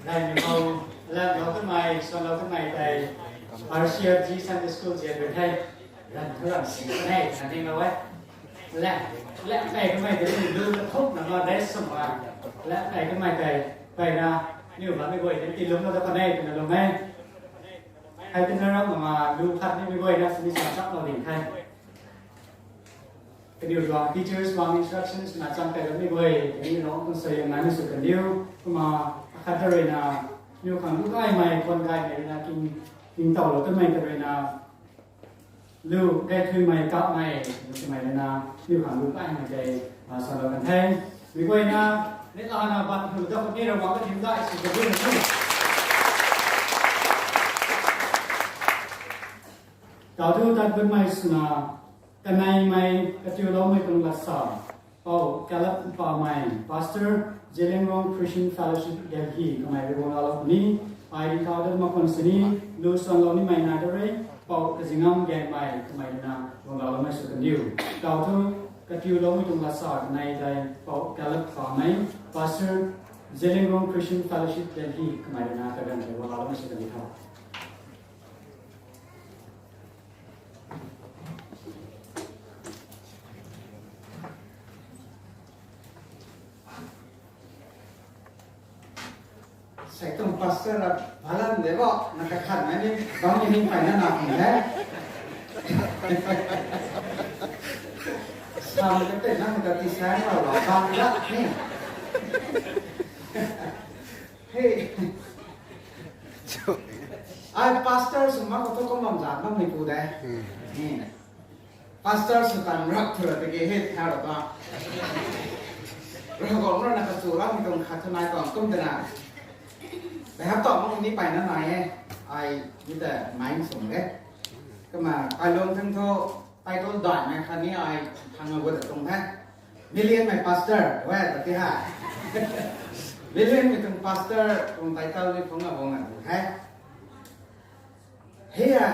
Rai ni khou, lam lou kanmei, suan lou kanmei tei, R C R G Sunday School zian rui the, ran thu ram sing kanei, na ning lou e. Lam, lam kai kanmei tei, lu ta thuk na ma dai sum ma, lam kai kanmei tei, pai na, niw bammei guay tei, ti lum na ta kanei, twna lum e. Hei tina ram ma, lu khat nimei guay na, sini sa chap lou ding the. Kaniw tuang teachers tuang instructions na chang kai bammei guay, kaniw nunc tuang sayang na ni sw kaniw, kumna akhat ta rui na, niw khang lu kaimei, kuan kaimei rui na, king, king taw lou kanmei ta rui na, lu kai thuimei, kapmei, lu swmei rui na, niw khang lu kaimei tei, a, sa lou kan the. Mi guay na, ni la na, ban hu ta khou ni Ravguangc ta thim dai, sw kaniw na ni. Tau thu tat bunmei swna, kaneimei, katiuloumei tuang lat sa, Pou Caleb Mpamei, Pastor, Zeliangrong Christian Fellowship, Delhi, kamei rui guang lou puni, ai ri thau dat mak khwan sini, lu suan lou nimei nai ta rui, Pou Kazingam Gaengmei, kamei rui na guang lou loumei sw kaniw. Tau thu, katiuloumei tuang lat sa kanei tei, Pou Caleb Mpamei, Pastor, Zeliangrong Christian Fellowship, Delhi, kamei rui na kaganv tei guang lou loumei sw kaniw tho. Sei tuang pastor la balan de bo, na kakhat na ni, bam ni ni pai na na pun de. Sam ka tei na ka ti sai la la bam la ni. Hey. Ai pastor sw mak khou thu kum bam zat bammei pu de. Pastor sw tan rak thu ra tiki hei thau ra ta. Ravguangc rui na kachu loumei tuang khat thu nai tuang kum twna. Dei hap tau mak ni pai na nai e. Ai ni ta mind sw de. Kumna ai lung thang thu title daihmei khat ni ai thang a gut tuang the. Millionmei pastor, we ta ti ha. Millionmei tuang pastor tuang title ni phung a bung a tu the. Hei a,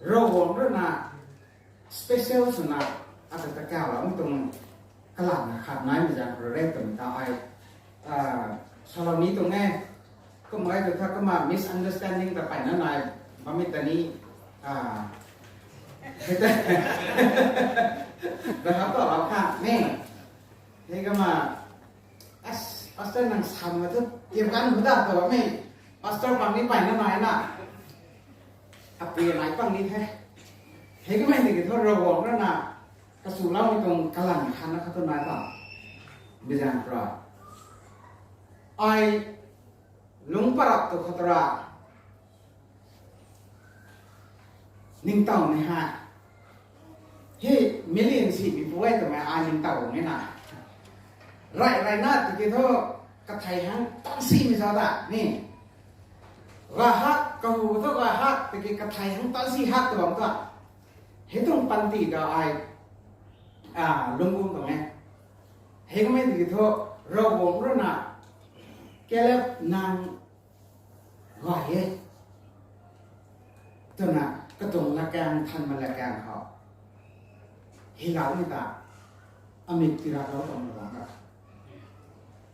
Ravguangc rui na special swna ata ta kau la mi tuang kalam na khat naimei zaeng khou rui re twmei ta ai, a, salou ni tuang e. Kum ai tu kha kumna misunderstanding ta pai na nai bammei ta ni, a, da ha ta lou kha ni. Hei kumna, as, pastor nang sam na thu tiam kan hu da ta bammei, pastor pang ni pai na nai na. Apui nai pang ni the. Hei kamei tiki thu Ravguangc rui na kachu loumei tuang kalam khat na khat tu nai ta. Mi zaeng khou rui ai lungc parap tu khat ra ningtow ni ha. Hei million si mi puai twmei ai ning taw ni na. Rai rai na tiki thu kathei hang tan si mi sa ta ni. Ga hak kahu thu ga hak tiki kathei hang tan si hak tuang ta. Hei tuang panty ta ai a lungum tuang e. Hei kumei tiki thu Ravguangc rui na Caleb nang gay e twna katuang latkaeng than ma latkaeng khou hei lau ni ta amik tiraklou tuang na bang ka.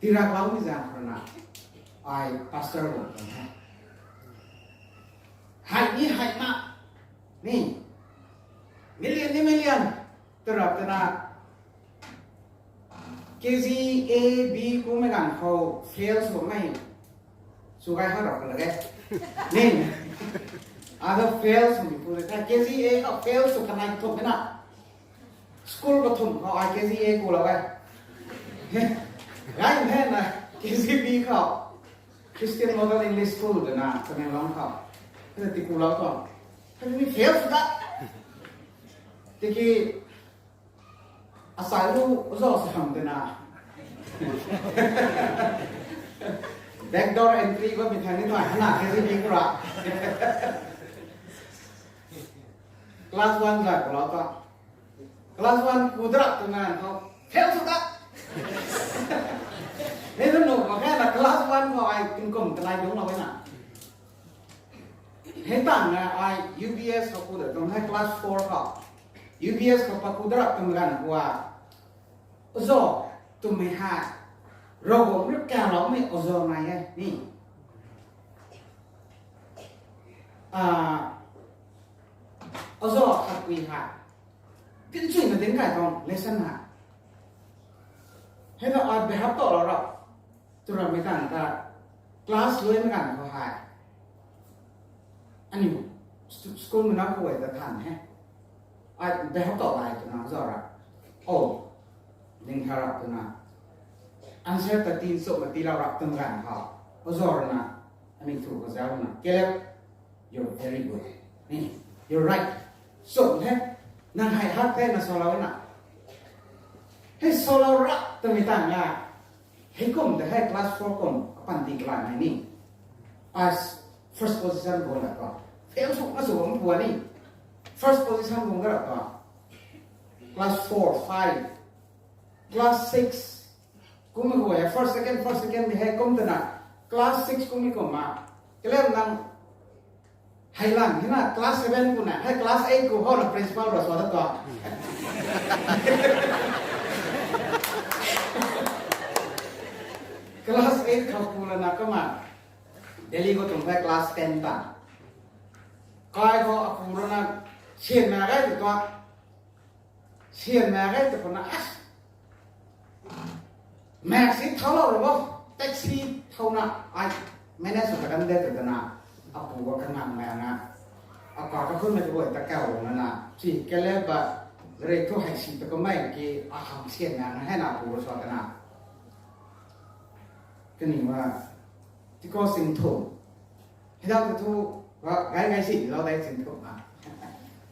Tiraklou ni zang khou na ai pastor bam tuang he. Hei ni hei na ni million ni million tarap tana K G A B kummei ganv khou fail swmei sw gay ha rap ka lage. Ning, ata fail swmei pu le the K G A khou fail sw kanei thuk na. School pathum khou ai K G A ku lou e. Gay the na K G B khou Christian Model English School twna Tamenglong khou. Hei ti ku lou tuang. Hei ni fail sw ta. Tiki asai lu zo sa ham twna backdoor entry ba mi thang ni thai hana K G B kura. Class one zai ku lou ta. Class one ku drap tu ngan khou fail sw ta. Hei tu nu ma khe na class one khou ai tingkum kanei dungc lou e na. Hei tang na ai U B S khou ku da tuang hei class four khou. U B S khou pa ku drap tu ngan kua. Ozo twmei hei Ravguangc rui kaloumei ozo nai e ni. Ozo khatpui hei tinchuina dinc kai tuang lesson hei. Hei ta ai behap tow lou rap. Twrammei tang ta class luaimei ganv khou hei aniu school mei na khou ta than he. Ai behap tow lai twna ozo ra, o, ning tha rap twna answer ta tin chumna tiilou rap twmei ganv khou ozo rui na aniu thu khou zauc na, Caleb, you're very good, you're right, chum the, nang hei hak the na salou na. Hei salou rap twmei tang a, hei kum ta hei class four kum apanty kalai nai ni. As first position guang la ta, fail sw na sw bam pua ni, first position guang ga rap ta. Class four, five, class six kum khou hei first, second, first, second ni hei kum twna class six kummei kumna Caleb nang hei lang hina class seven kuna hei class eight khou hou na principal rui sa dat ta. Class eight khou ku lana kumna Delhi khou tuang the class ten ta. Kai khou apu rui na sianna gay tu ta. Sianna gay tu khou na, maths si thaulou ra bo, taxi thouna ai manage sw ta kan de twna apu khou kangamna, akai kakhunmei tu guay ta kau lana si Caleb ba, rei thu hei si ta kummei ki akhang sianna na hei na apu rui sa twna. Kaniw a, tikou sing thum. Hei dam thu, gay gay si lou dei sing thum a.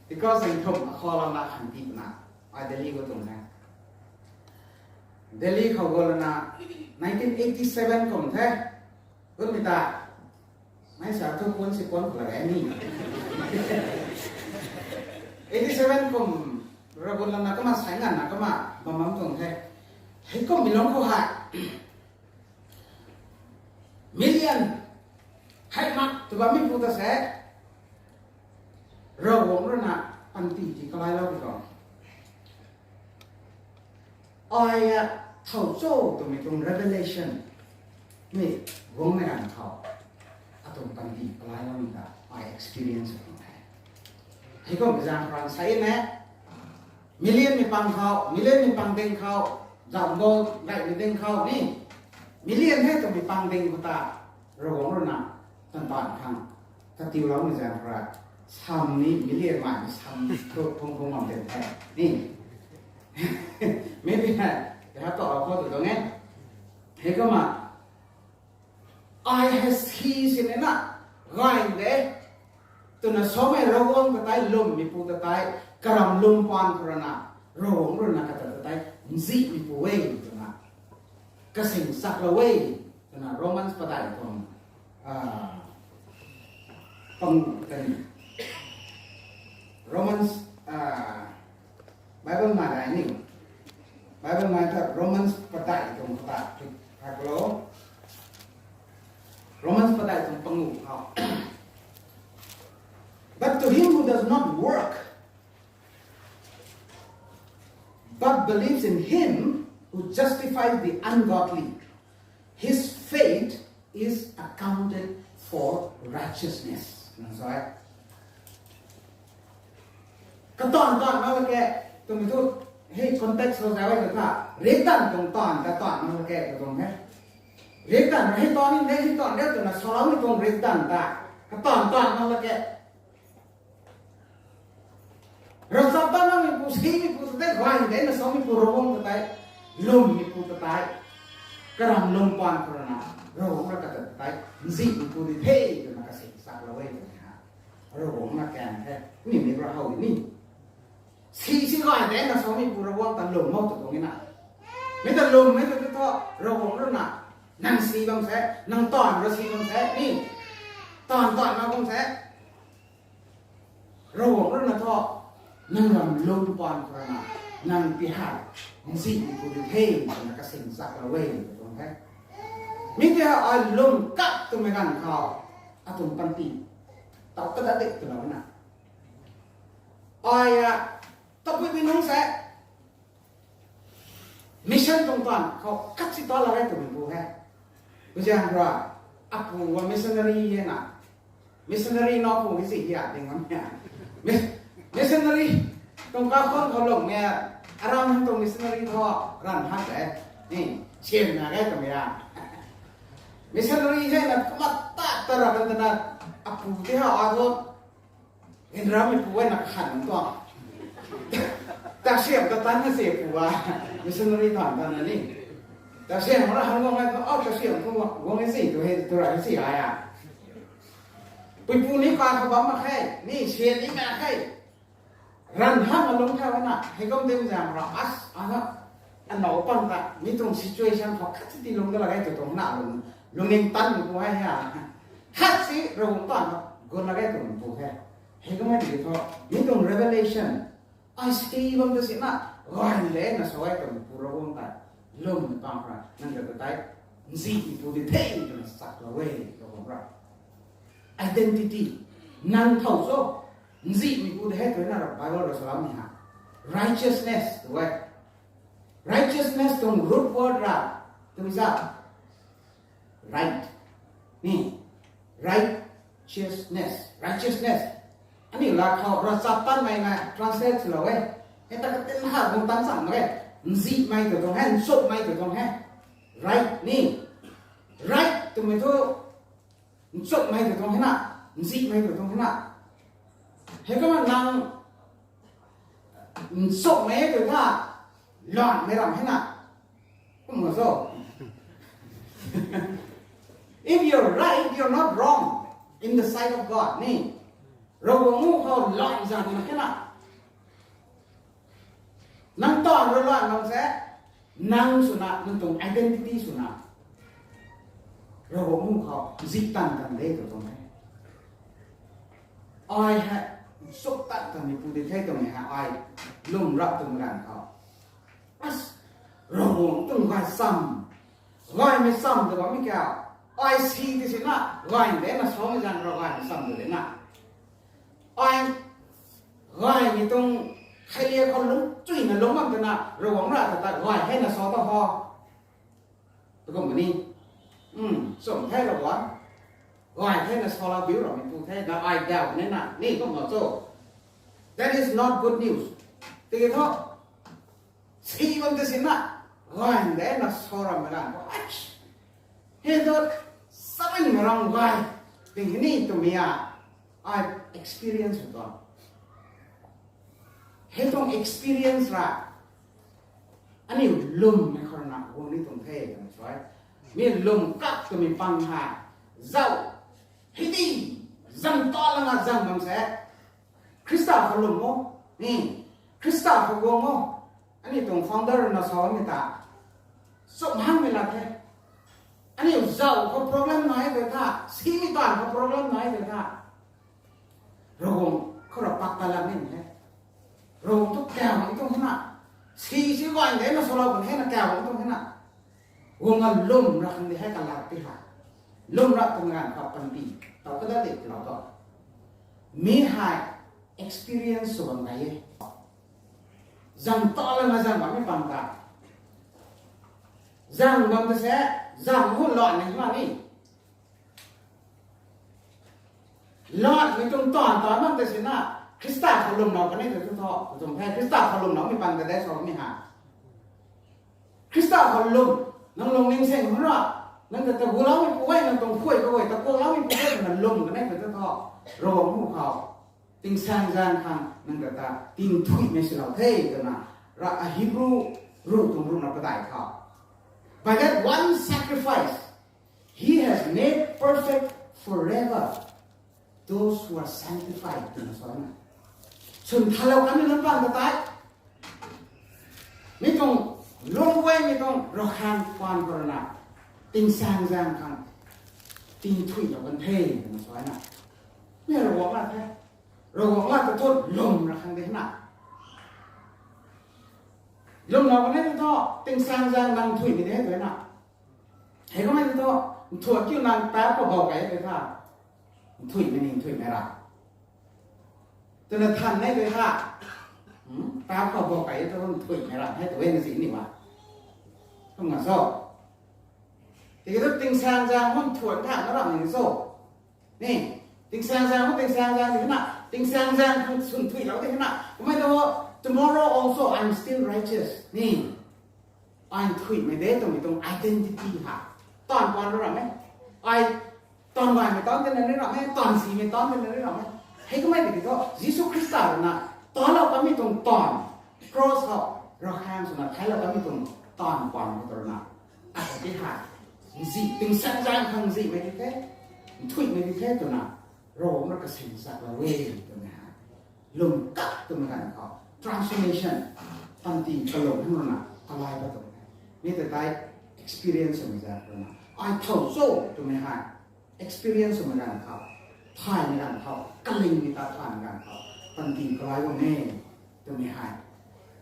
Tikou sing thum akhou lana khan ti twna ai Delhi khou tuang the. Delhi khou gu lana nineteen eighty seven kum the. Kummei ta, mei sa thu kun si kun khou la gay ni. Eighty seven kum ra gu lana kumna sai nganvna kumna bam bam tuang the. Hei kummei lungc khou hei million hei mak tw bammei pu ta se, Ravguangc rui na panty ti kalailou pi tuang. Ai a thow cho twmei tuang revelation mei guangmei ganv khou atuang panty kalailoumei ta ai experience tuang the. Hei kummei zaeng khou rui sa e, millionmei pang khou, millionmei pang ding khou, zaumbou gaymei ding khou ni, million hei twmei pang ding khou ta Ravguangc rui na tantan khang katiuloumei zaeng khou rui sam ni million mai ni sam thu phung phung bam den the ni. Maybe hei, they have to afford to tuang e. Hei kumna ai hei si sinna gay de twna samei Ravguangc ta tei, lwmmeipu ta tei, Karam lum pan khou rana, Ravguangc rui na kata ta tei, nzihmei pu e twna, kasing chaklou e twna Romans padeih tuang, ah, pang kani. Romans, ah, Bible nai dai ni. Bible nai ta Romans padeih tuang ta, haklou. Romans padeih tuang pangu khou. But to him who does not work, but believes in him who justifies the ungodly, his faith is accounted for righteousness. Nang sa e. Kataanv taanv na la ke, twmei thu, hei context khou zay e tha, riakdanv tuang taanv kataanv na la ke, katuang he. Riakdanv hei taanv ni, hei taanv ni twna saloumei tuang riakdanv ta, kataanv taanv na la ke. Ravchaptatmeipu, simeipu ta tei, gay de na sameipu, Ravguangc ta tei, lwmmeipu ta tei, karam lwm pan khou rana, Ravguangc ra kata ta tei, nzihmeipu di the twna kasing chaklou e twna ha. Ravguangc na kan the, ni ni ra how ni. Si si gay de na sameipu Ravguangc ta lwm mak tu tuang e na. Mi ta lwm, mi ta tu thu, Ravguangc rui na, nang si bam se, nang taanv ra si bam se, ni. Taanv taanv na bam se. Ravguangc rui na thu, nang ram lwm pan khou rana, nang ti hei, nzihmeipu di the twna kasing chaklou e, tuang the. Mi ti hei ai lwm kak twmei ganv khou, atuang panty, taw kadadik twlou na. Ai a, tabui bi nung se, mission tuang taanv khou khat si ta la e twmei pu he. Kuzian ra, apu wa missionary e na. Missionary na pu hei si hia ding ngam hia. Mi-, missionary tuang kakhon khou lung e, aram tuang missionary thu, ran hak e. Ni, sian na e twmei a. Missionary hei na kumat ta ta ra kan ta na, apu ti ha a thu, Inrammeipu e na khan tuang. Tasiam ta tan na se pu a, missionary tan tan na ni. Tasiam ra han guang e thu, oh, tasiam thu guang e si, tu hei, tu ra si a ya. Puipu ni pa kha bam mak khe, ni sian ni mak khe. Ran hang a lung the na, hei kum dim zam ra as, ana, ana pang ta, mi tuang situation khou khat si ti lung da la e tu tuang na lung, lungning tan pu hei ha. Khat si Ravguangc taanv gun la e tu pu he. Hei kum e ti thu, mi tuang revelation, ai si bam ta si na, gay le na sa e twmei pu Ravguangc ta, lwmmei pang ra, nang ta tei, nzihmeipu di the twna chaklou e, Ravguangc ra. Identity, nang thow cho, nzihmeipu di he twna Bible ra salam ni ha. Righteousness tu e. Righteousness tuang root word ra, twmei sa, right. Ni, righteousness, righteousness. Aniu la khou ravchaptatmei na translate swlou e. Hei ta katin ha guang tan chang mak e. Nzihmei tu tuang he, nchumhmei tu tuang he. Right ni. Right twmei thu, nchumhmei tu tuang he na, nzihmei tu tuang he na. Hei kumna nang nchumhmei tu tha, lanmei ram he na. Kum ma cho. If you're right, you're not wrong in the sight of God, ni. Ravguangc khou lan zan mak khe na. Nang taanv ra lan nang se, nang swna, nang tuang identity swna, Ravguangc khou zih tan tan de tu tuang e. Ai hei, suk tan tanmeipu di the twmei hei ai, lwm rap twmei ganv khou, as, Ravguangc tuang gay cham, gaymei cham tu bammei kau, ai si ti si na, gay de na samei zan ra gaymei cham tu de na. Ai, gaymei tuang, kheiliak khou lungc chuina lungc bam twna, Ravguangc ra ta ta gay hei na sa ta ho. Tu kum ni, um, chum the Ravguangc. Gay hei na sa la biu rameipu the, na ai daw ni na, ni kum na cho. That is not good news. Tiki thu, si bam ta si na, gay de na sa rammei ganv khou, ach, hei tu, sarin ram gay, ting ni twmei a, ai experience tu. Hei tuang experience ra, aniu lwmmei khou na guang ni tuang the twmei sa e. Mi lwm kak twmei pang hei, zauc, hei di, zang ta lana zang bam se, Khrista khou lwm o, ni, Khrista khou guang o. Aniu tuang founder na sa mi ta, chum hangmei la the. Aniu zauh khou problem nai tei tha, simei taanv khou problem nai tei tha, Ravguangc khou ra pak ta la ni he. Ravguangc tu kau tuang hena, si si guay de na salou kan hena kau tuang hena. Guang a lwm ra khang di hei kalat pi ha. Lwm ra tuang ganv khou panty tau kada di lou to. Mi hei experience sw bam gay e. Zang ta lana zang bammei pang ta. Zang bam ta se, zang hu lou ni ma ni. Lou mi tuang taanv taanv bam ta si na, Khrista khou lwmlou kan e tu thu, tuang the Khrista khou lwmloumei pang ta de sa mi ha. Khrista khou lwm, nang lungning seng hu ra, nang ta ta guloumei pu e, nang tuang khuay kaguay ta kuakloumei pu e, na lwm kan e tu thu, Ravguangc hu khou tingsaengzaeng khang nang ta ta tingthuihmei swlou the twna, ra a Hebrew ruh tuang ruhna padeih khou, By that one sacrifice, he has made perfect forever those who are sanctified, twna sa na. Swn thalou kanmei nunc pang ta tei, mi tuang lungc guay mi tuang ravkhang pan khou rui na, tingsaengzaeng khang tingthuihlou kan the twna sa na. Mi Ravguangc la the. Ravguangc la ta thu lwm ra khang de na. Lwmlou kan e tu thu, tingsaengzaeng nang nthuihmei de hei tu na. Hei kum e tu thu, nthuih kiu nang paap khou bou kei tei tha, nthuihmei ni nthuihmei ra twna than e tei tha, paap khou bou kei tu nthuihmei ra hei tu e na si ni ma. Kum na so, tiki tu tingsaengzaeng hun nthuih tha na ram ni so. Ni, tingsaengzaeng hu, tingsaengzaeng di na, tingsaengzaeng khang swn nthuihlou di na. Kum e tu, tomorrow also I'm still righteous ni. Ai nthuihmei de twmei tuang identity ha. Taanv pan ra ram e. Ai taanv gaymei taanv tina ni ram e, taanv simei taanv tina ni ram e. Hei kum e tiki thu, Jisu Khrista rui na taanclou kanmei tuang taanv, cross khou ravkhang swna thaiclou kanmei tuang taanv pan khou tu rui na, ata ti ha, nzi, tingsaengzaeng khang nzihmei di the, nthuihmei di the twna, Ravguangc ra kasin zaklou e twmei hei, lwm kak twmei ganv khou, transformation, panty kalum hang rui na kalai ba tuang e. Mi ta tei experience swmei zaeng rui na, ai thow cho twmei hei, experience swmei ganv khou, thaymei ganv khou, kalingmei ta thaymei ganv khou, panty kalai bam e twmei hei,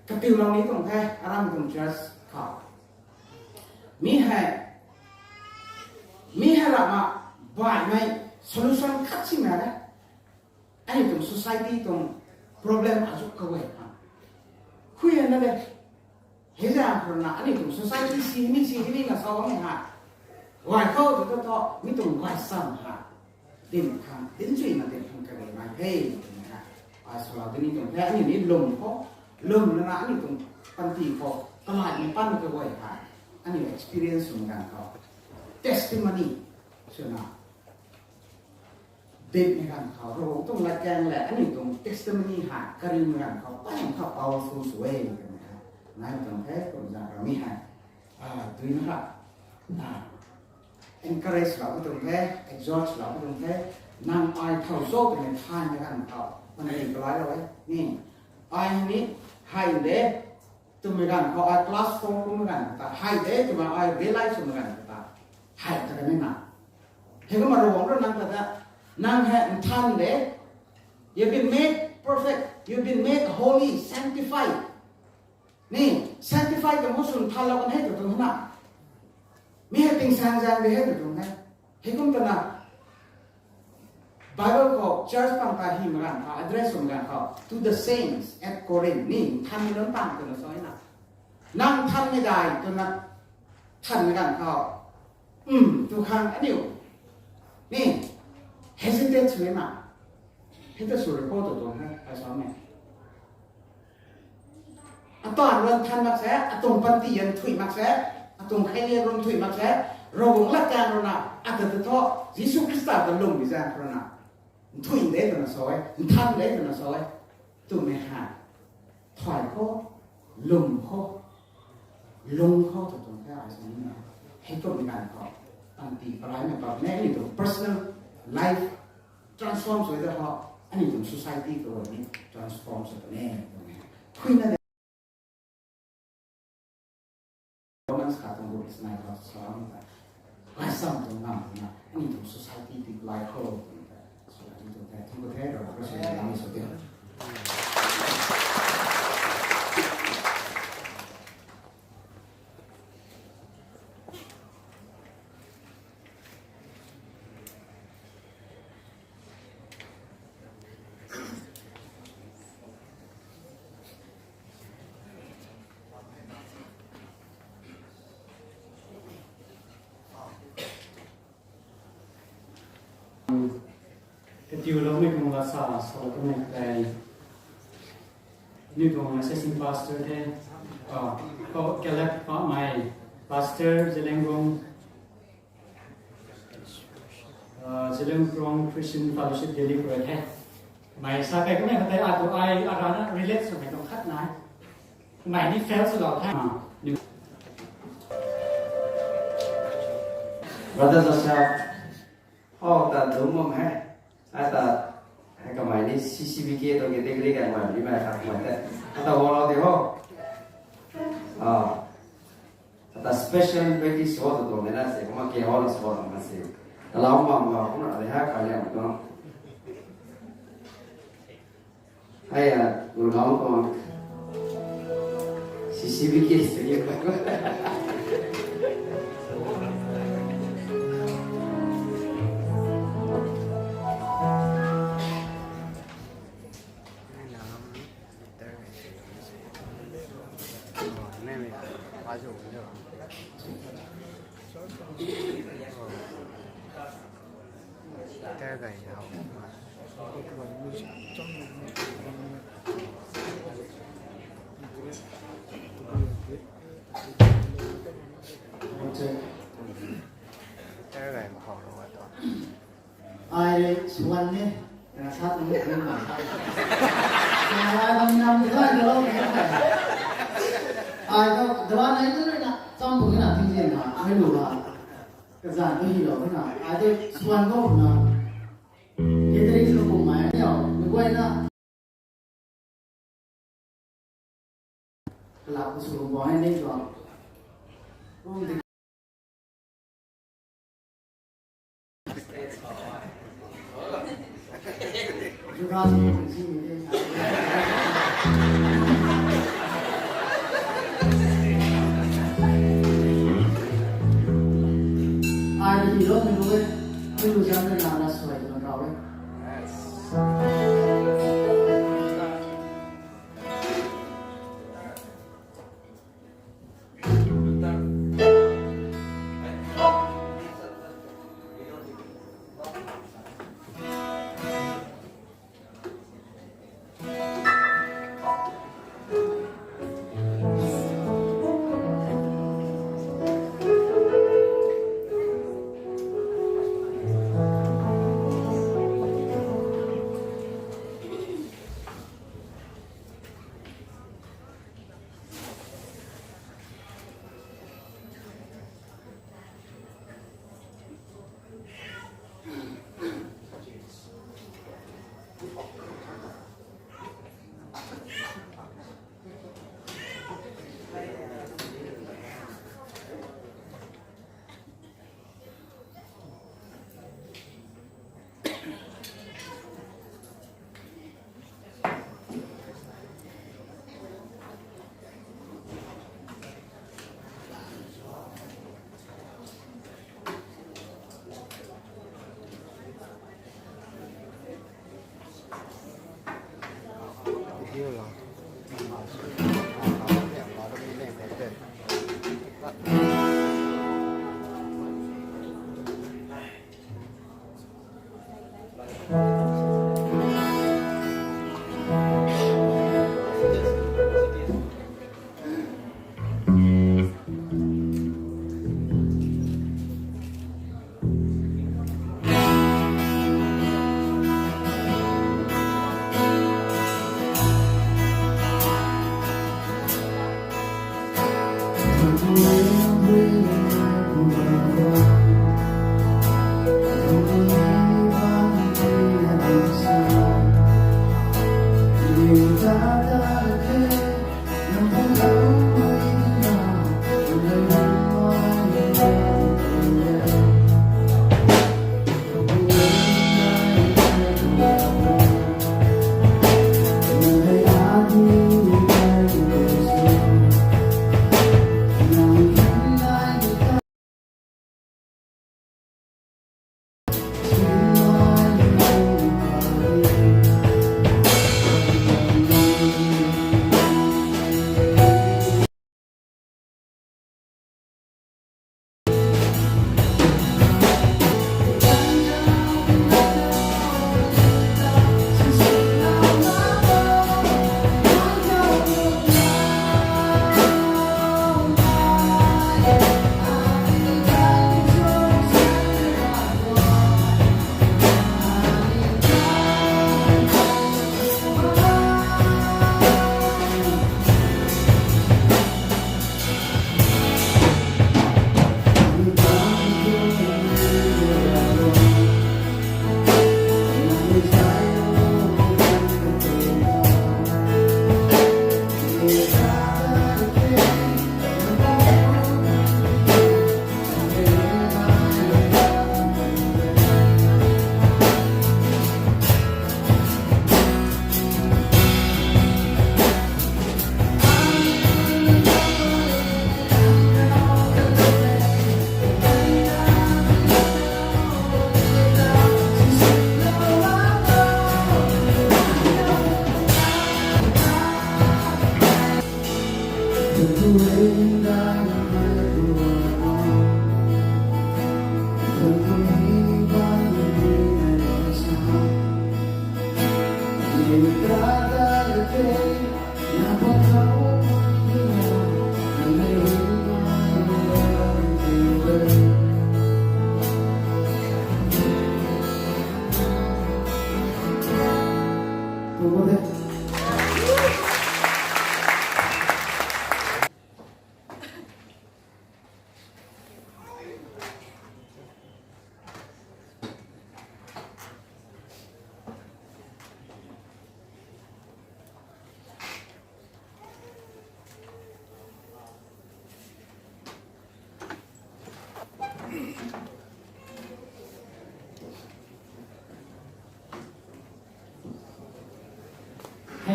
katiulou ni tuang the, aram tuang church khou. Mi hei, mi hei rana baihmei solution khat simei de. Aniu tuang society tuang problem azu kaguay khang, khui na de. Hei zaeng khou rui na aniu tuang society si ni si ni na sa bammei ha, gay khou tu tu thu mi tuang gaychamv ha, dinc khang, dinc chuina dinc khang kage nai the twmei ha. Ai salou tini tuang the, aniu ni lwm khou, lwm lana aniu tuang panty khou kalaimei pan kaguay ha, aniu experience swmei ganv khou, testimony swna, dinmei ganv khou, Ravguangc tuang latkaeng le aniu tuang testimony ha, karimei ganv khou, paeng khou powerful sw e twmei ha, nai tuang the, kum zaeng rami hei, duina ha, encourage lou tuang the, exhort lou tuang the, nang ai thow cho twmei thaymei ganv khou, panty kalailou e ni, ai ni, hei de, twmei ganv khou ai class four kummei ganv ta, hei de twmei ai realize swmei ganv ta, hei ta kan e na. Hei kumna Ravguangc rui nang ta ta, nang hei nthan de, you've been made perfect, you've been made holy, sanctified. Ni, sanctify ta mu swn nthanlou kan hei tu tuang na. Mi hei tingsaengzaeng de hei tu tuang e. Hei kum twna, Bible khou church pang ta hymei ganv khou, address swmei ganv khou, to the saints at Corinth, ni, nthanmei nunc pang twna sa na. Nang nthanmei dai twna, nthanmei ganv khou, tu khang aniu, ni, hesitate sw na. Hei ta sw rui khou tu tuang he, ai samei. Atuang rui nthan mak se, atuang panty nthuih mak se, atuang kheilian rui nthuih mak se, Ravguangc latkaeng rui na, ata ta thu, Jisu Khrista ta lwmmei zaeng rui na, nthuih de twna sa e, nthan de twna sa e, twmei hei, thay khou, lwm khou, lung khou tu tuang the ai samei. Hei kummei ganv khou, panty kalaimei pap ne, aniu tuang personal life transform sw de ho, aniu tuang society khou ni transform sw puni twmei hei, Kuina de. Romans kha tuang rules nai ta sa ram ta. Lai sam tuang ngam na, ani tuang society ti lai ho tuang ta. Society tuang ta, tuang ko the, ro, ro, so, lam so de. Katiuloumei tuang lasa salou tumei tei, aniu tuang assistant pastor the, ah, ko Caleb Pamei, pastor Zeliangrong, ah, Zeliangrong Christian Fellowship Delhi khou rui the. Mei sa kai kummei khat tei atu ai arana relate swmei tuang khat nai. Mei ni fail swlou the. Brother Joseph, oh, ta dum bam he. Ata, hei kamei ni C C B K tuang category kamei ni mei khat kamei the. Ata wo lou di ho. Ah. Ata special practice ho tu tuang de na se, kumna ke ho na so na se. Kalau mam nga kumna de ha kaliam tuang. Hei a, Gurgaon tuang C C B K se ye. Ai rui swan ni, sa tang ni kung ma sa. Ai bam nam ni ai lou ni. Ai tu dara nai tu na, cham bu na ting zin na, ai lu na. Kazan tu hi lou na. Ai tu swan ko na. Catering sw bum mai ni o, ni guay na. Kalap ku sw bum mai ni tuang. Kum di. Ai di lo ni lo e, ni lo jam na na suai na rau e.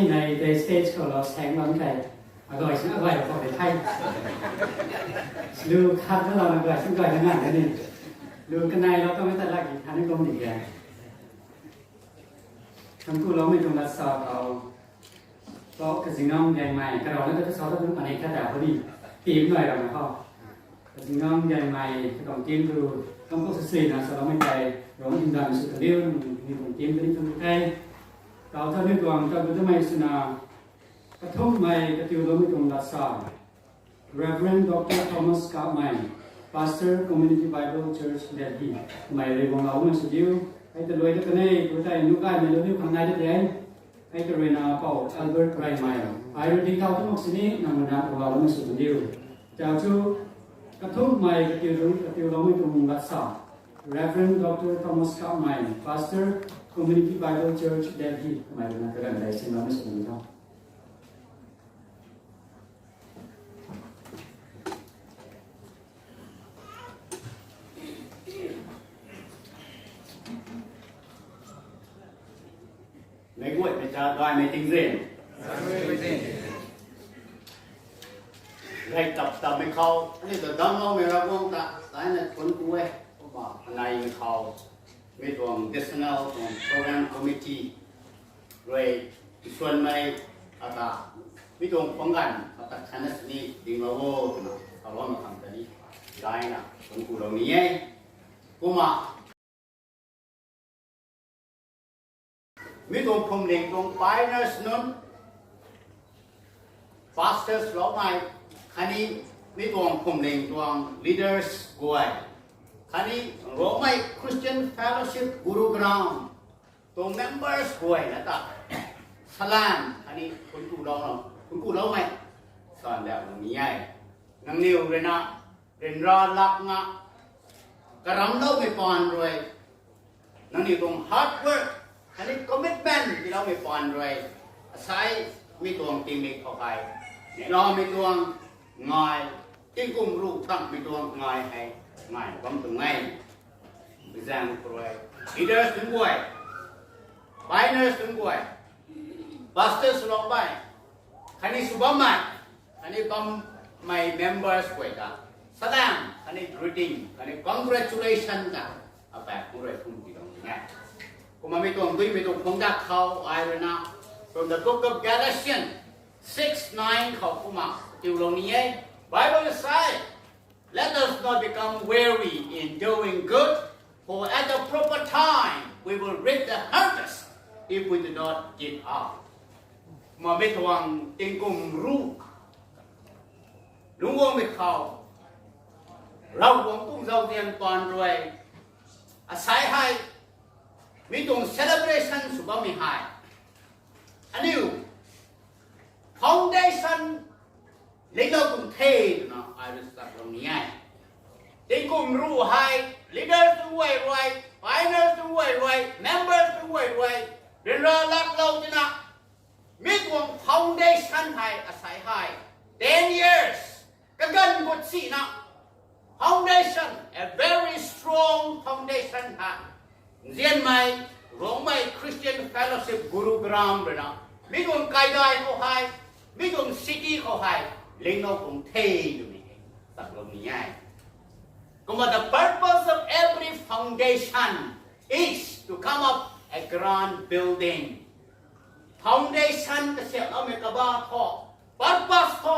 Nei tei stage khou lou sang bam tei, agay sing agay khou tei thei. Lu khat na lou agay sing agay na ngan ni. Lu kanei lou tumei ta lak ki than ni kum di khe. Thuancku loumei tuang lat sa khou, Pu Kazingnuang Gaengmei, karau na ta sa ta tuang anei khat ta ho ni. Team nai ram khou. Kazingnuang Gaengmei, katuang team tu, kam kou sa sui na sa loumei tei, rong hymdaeng sw ta liu, ni tuang team tu ni tuang tei. Kau tha ni tuang, kau tu tumei swna, kathumhmei katiu loumei tuang lat sa. Reverend Doctor Thomas Kapmei, Pastor, Community Bible Church, Delhi. Mei rui guang lou na sw diu. Hei ta luai ta kanei, tu tei nu kai mei lou diu khang nai ta tei. Hei ta rui na Pou Albert Raymei. Ai rui ding tau tu mak sini, nang rui na guang lou na sw diu. Tau chu, kathumhmei katiu, katiu loumei tuang lat sa. Reverend Doctor Thomas Kapmei, Pastor, Community Bible Church, Delhi. Mei rui na kaganv dei sin lou na sw diu. Mei guay mei cha gaymei tingzin. Gay tap tapmei khou, aniu ta damcloumei Ravguangc ta, taina thuancku e, kumna anei mei khou, mi tuang decennial tuang program committee, rui, nsuanmei, ata, mi tuang khwang ganv, ata khatna sini dinglou o, twna, kaloumei khang ta ni, gayna, thuancku lou ni e. Kumna, mi tuang phuamling tuang pioneers nunc, pastors loumei, khatni mi tuang phuamling tuang leaders guay, khatni Rongmei Christian Fellowship Gurugram tuang members guay na ta, salam khatni thuancku lou, thuancku loumei, san da ni e. Nangniw rui na, ryanra lak nga, karamloumei paan rui, nangniw tuang hard work, khatni commitment tiiloumei paan rui, asai mi tuang tingmik khou hei, neiloumei tuang ngai, tingkum ruh tangmei tuang ngai hei, ngai bam tuang e. Zaeng khou rui, leaders nunc guay, pioneers nunc guay, pastors loumei, khatni sw bammei, khatni bammei members guay ta, salam, khatni greeting, khatni congratulation ta, apaek khou rui phung tiilou ni e. Kumna mi tuang duimei tuang khwang dat khou ai rui na, from the book of Galatians six nine khou kumna tiilou ni e. Bible says, let us not become weary in doing good, for at the proper time we will reap the harvest if we do not give up. Kumna mi tuang tingkum ruh, lungc guangmei khou, Ravguangc tuang zauzian paan rui, asai hei, mi tuang celebration sw bammei hei, aniu, foundation, linglou tuang the twna ai rui saklou ni e. Tingkum ruh hei, leaders nunc guay rui, pioneers nunc guay rui, members nunc guay rui, ryanra laklou tina, mi tuang foundation hei asai hei, ten years, kaganv gut sina, foundation, a very strong foundation hei, nzianmei, Rongmei Christian Fellowship Gurugram rui na, mi tuang kaidai khou hei, mi tuang city khou hei, linglou tuang the twmei hei, saklou ni e. Kumna the purpose of every foundation is to come up a grand building. Foundation kasiamhloumei kabah thu, purpose thu,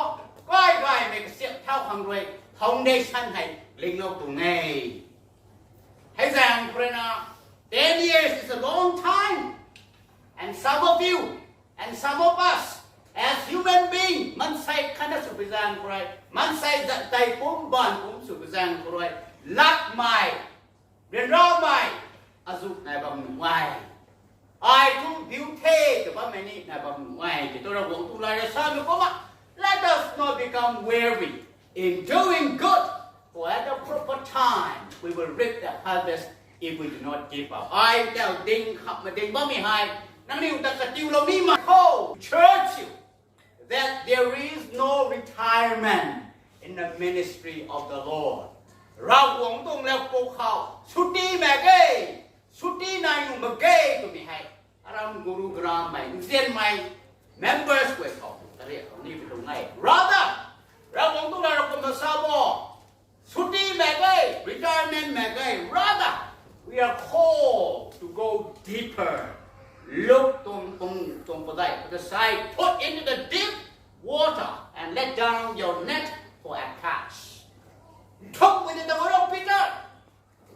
kai gaymei kasiamh thau khang rui, foundation hei linglou tuang e. Hei zaeng khou rui na, ten years is a long time. And some of you, and some of us, as human being, maansei khatna sw pi zaeng khou rui, maansei zat tei pumc baanv pumc sw pi zaeng khou rui, lakmei, ryanramei, azuh nai bam nuh e. Ai thu biu the tw bammei ni nai bam nuh e. Tiki thu Ravguangc tuang lat rui samei kumna, let us not become weary in doing good, for at the proper time we will reap the harvest if we do not give up. Ai tau ding khapna ding bammei hei, nangniw ta katiulou nimei khou, church, that there is no retirement in the ministry of the Lord. Ravguangc tuang lat pw khou, chutti mak ge, chutti nai nuh mak ge twmei hei, aram Gurugram mei, nzianmei, Members guay khou tariak khou ni pi tuang e. Rather, Ravguangc tuang lat rui kumna sa bo, chutti mak ge, retirement mak ge. Rather, we are called to go deeper. Luk tuang, tuang, tuang padeih, the side, put into the deep water and let down your net for a catch. Nthuk pui ni ta ro Peter.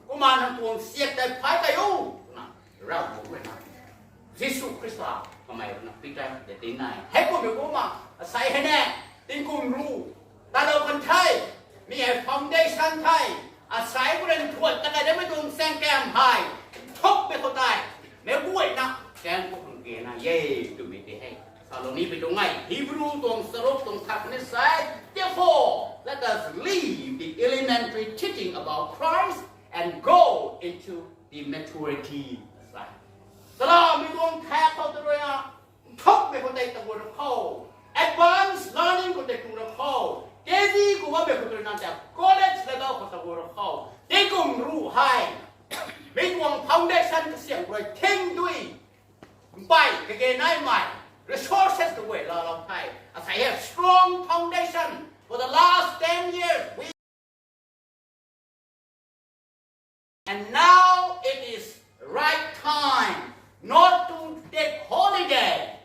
Kumna nang tuang siak tei phay tei o, twna Ravguangc rui na, Jisu Khrista kamei rui na Peter ta tin nai. Hei kumna kumna, asei hei ne, tingkum ruh talou kan the, mi hei foundation the, asei khou rui thuan ta kai de mei tuang saengkam hei, nthukmei khou tei, meic guayna, kan khou khang gena e, twmei tei hei salou ni pi tuang e. Hebrew tuang charuk tuang khat ni sa e, Therefore, let us leave the elementary teaching about Christ and grow into the maturity. Sa e. Salamei tuang thak khou ta rui a, nthukmei khou tei ta gu ra khou, advanced learning khou tei tu ra khou, K G khou bammei khou ta rui na ta college level khou ta gu ra khou, tingkum ruh hei, mei tuang foundation kasiam rui thing dui, mpey kage naimei, resources kaguay laalou the. As I have strong foundation for the last ten years, we And now it is right time not to take holiday.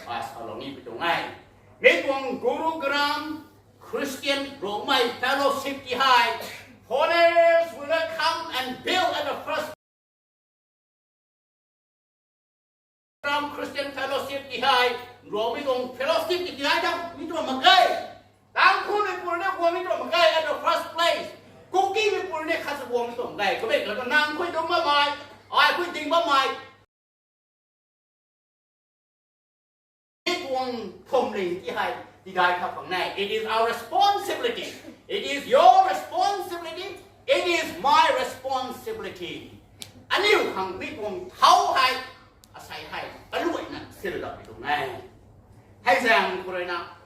Ai salou ni pi tuang e. Mi tuang Gurugram Christian Rongmei Fellowship ti hei, foreigners will not come and build at the first Ram Christian Fellowship ti hei, Rongmei tuang fellowship ti ti hei ta mi tuang mak ge. Tangkhulmei pur ni guang mi tuang mak ge at the first place. Kukimei pur ni khat sa guang mi tuang mak ge. Kumei khat nang khui ding bammei, ai khui ding bammei, mi tuang phwamling ti hei, ti dai kha pang nai. It is our responsibility. It is your responsibility. It is my responsibility. Aniu khang mi tuang thau hei, asei hei kaluaina silou dap pi tuang e. Hei zaeng khou rui na,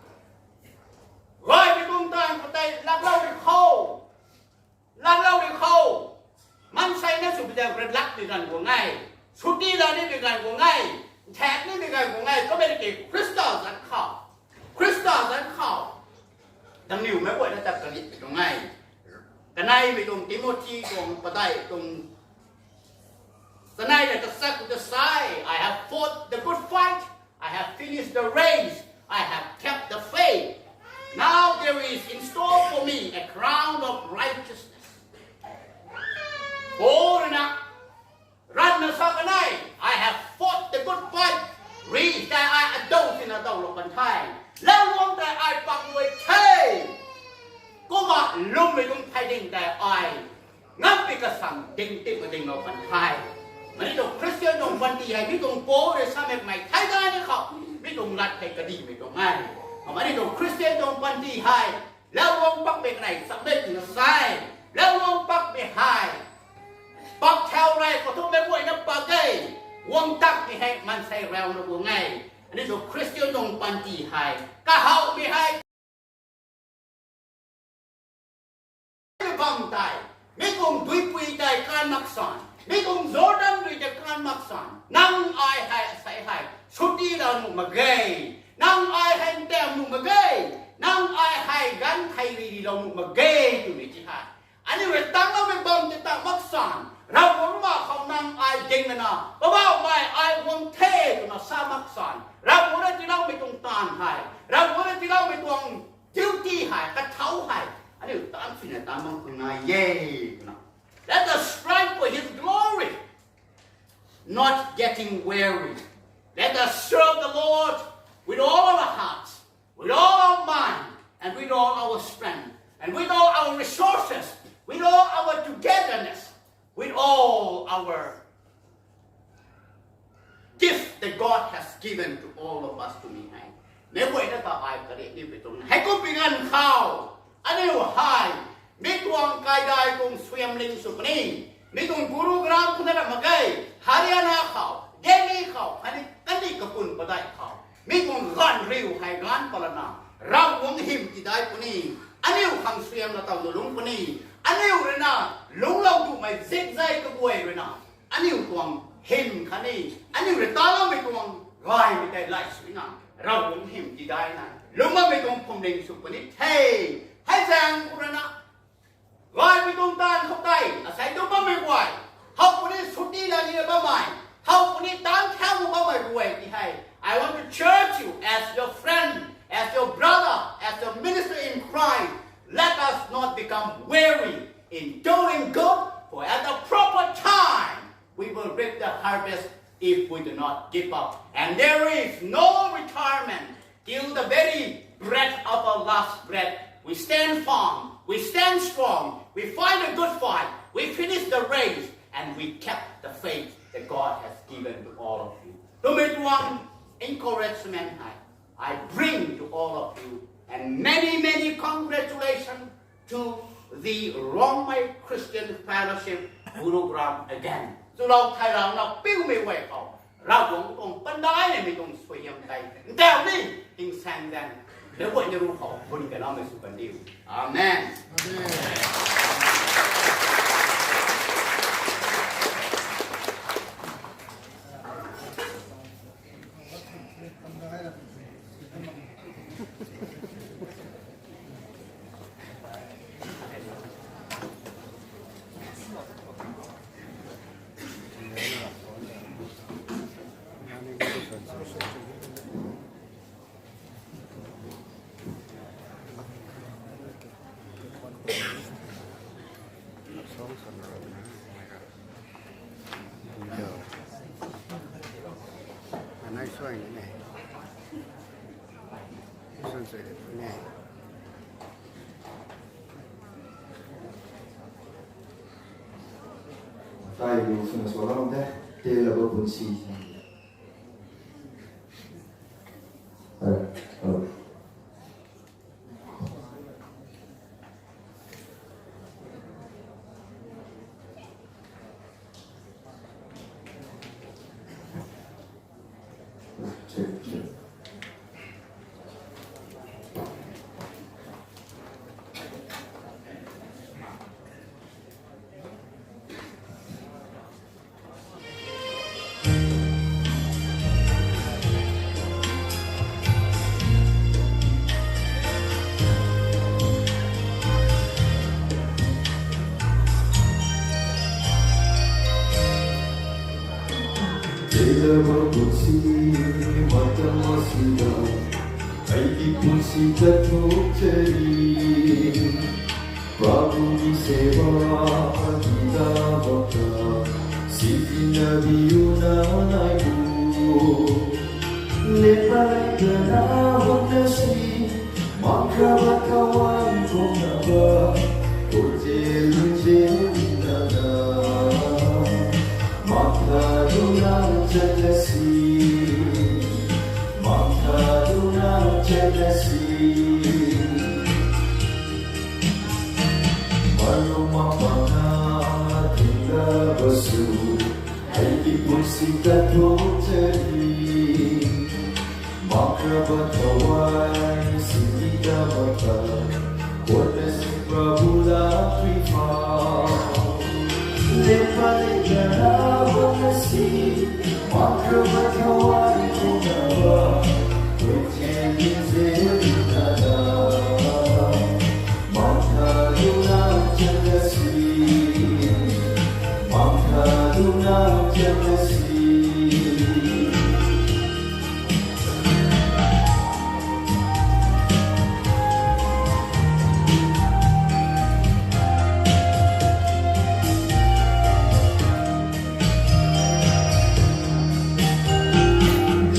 gay pi tuang taanv khou tei laklou ri khou, laklou ri khou, maansei na sw pi zaeng khou rui lak pi ganv guang e, chutti la ni pi ganv guang e, nthak ni pi ganv guang e, kumei ki Khrista zanc khou, Khrista zanc khou, nangniw meic guayna ta kali pi tuang e. Kaneimei tuang Timothy tuang padeih tuang chanei le kasak khou ta sa e, I have fought the good fight, I have finished the race, I have kept the faith. Now there is in store for me a crown of righteousness. Paul rui na, ranvna sa kan e, I have fought the good fight, ri tei ai adaw tina dawlou kan the, laluang tei ai pak luai the, kumna lwmmei tuang phay ding tei ai ngampi kasang ding tingna dinglou kan the. Mani tuang Christian tuang panty hei mi tuang Paul rui samei mei thei gay ni khou, mi tuang lat hei kadihmei tuang e. Mani tuang Christian tuang panty hei, laluang pakmei kanei chakmei twna sa e, laluang pakmei hei, pak thau rey khou thu meic guayna pak e, guang takmei hei maansei rauna guang e. Aniu tuang Christian tuang panty hei, kahawmei hei, bam tei, mi tuang duipui tei kan mak san, mi tuang Jordan dui tei kan mak san, nang ai hei asei hei chutti la nuh mak ge, nang ai hei ntam nuh mak ge, nang ai hei ganv thei ri rilou nuh mak ge, twmei ti hei, aniu rui tangloumei bam tei tang mak san, Ravguangc ma khou nang ai ding lana, Poubauhmei, ai guang the, twna sa mak san, Ravguangc rui tiiloumei tuang taanv hei, Ravguangc rui tiiloumei tuang duty hei, kathau hei, aniu tan swna tan bam khang nai e, twna. Let us strive for His glory, not getting weary. Let us serve the Lord with all our hearts, with all our mind, and with all our strength, and with all our resources, with all our togetherness, with all our gift that God has given to all of us to me hei, meic guayna ta ai kariak ni pi tuang e. Heikum pi ganv khou, aniu hei, mi tuang kaidai tuang suaihiamling sw puni, mi tuang Gurugram khou na ram mak ge, Haryana khou, Delhi khou, khatni kandih kapun padeih khou, mi tuang ganv riu hei ganv patlana, Ravguangc hym tidai puni, aniu khang suaihiam latow lungc puni, aniu rui na, lungclou dumei zikzai kaguay rui na, aniu tuang hym khatni, aniu rui taloumei tuang Baihmei tei lay suina, Ravguangc hym tidaina, lwm bammei tuang phuamling sw puni the. Hei zaeng khou rui na, gaymei tuang taanv khou tei, asei tuang bammei guay, how puni suti la ni bammei, how puni taanv thau bammei guay ti hei. I want to charge you as your friend, as your brother, as your minister in Christ. Let us not become weary in doing good, for at the proper time, we will reap the harvest if we do not give up. And there is no retirement till the very breath of our last breath. We stand firm, we stand strong, we fight a good fight, we finish the race, and we kept the faith that God has given to all of you. Twmei tuang encouragement hei I bring to all of you, and many, many congratulations to the Rongmei Christian Fellowship Gurugram again. Chulou thei rangna piumei guay khou, Ravguangc tuang pandaimei tuang suaihiam tei ntau ni, tingsaeng zaeng, le guay ni ru khou bun kanoumei sw kan diu. Amen. Tei lu swna sw lam de, tei laba pun si. Tei laba pun si, matam masida, ai ki pun si ta thuk chari. Prabhu ki seva, adita bhakta, siti nabi una nai bu. Lepai kana hokna si, Makraba kawan kong na ba, kurje luje na na. Makha duna chalasi, makha duna chalasi. Malu mapana tingga basu, ai ki pun si ta thuk chari. Makraba thawai singita mata, kotna si Prabhu la kripa. Lepa lepa na hokna si, makraba thawai kona ba, kotna si Prabhu la kripa. Makha duna chalasi, makha duna chalasi.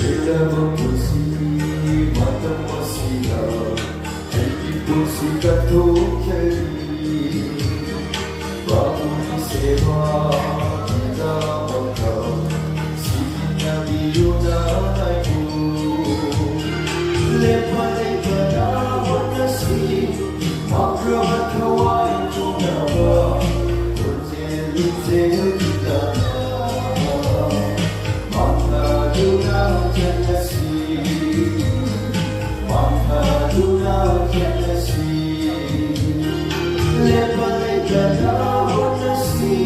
Lepa lepa pun si, matam masida, ai ki pun si ta thuk chari. Prabhu ki seva, adita bhakta, siti nabi una nai bu. Lepa lepa na hokna si, makraba thawai kona ba, kurje luje na na. Makha duna chalasi, makha duna chalasi. Lepa lepa na hokna si,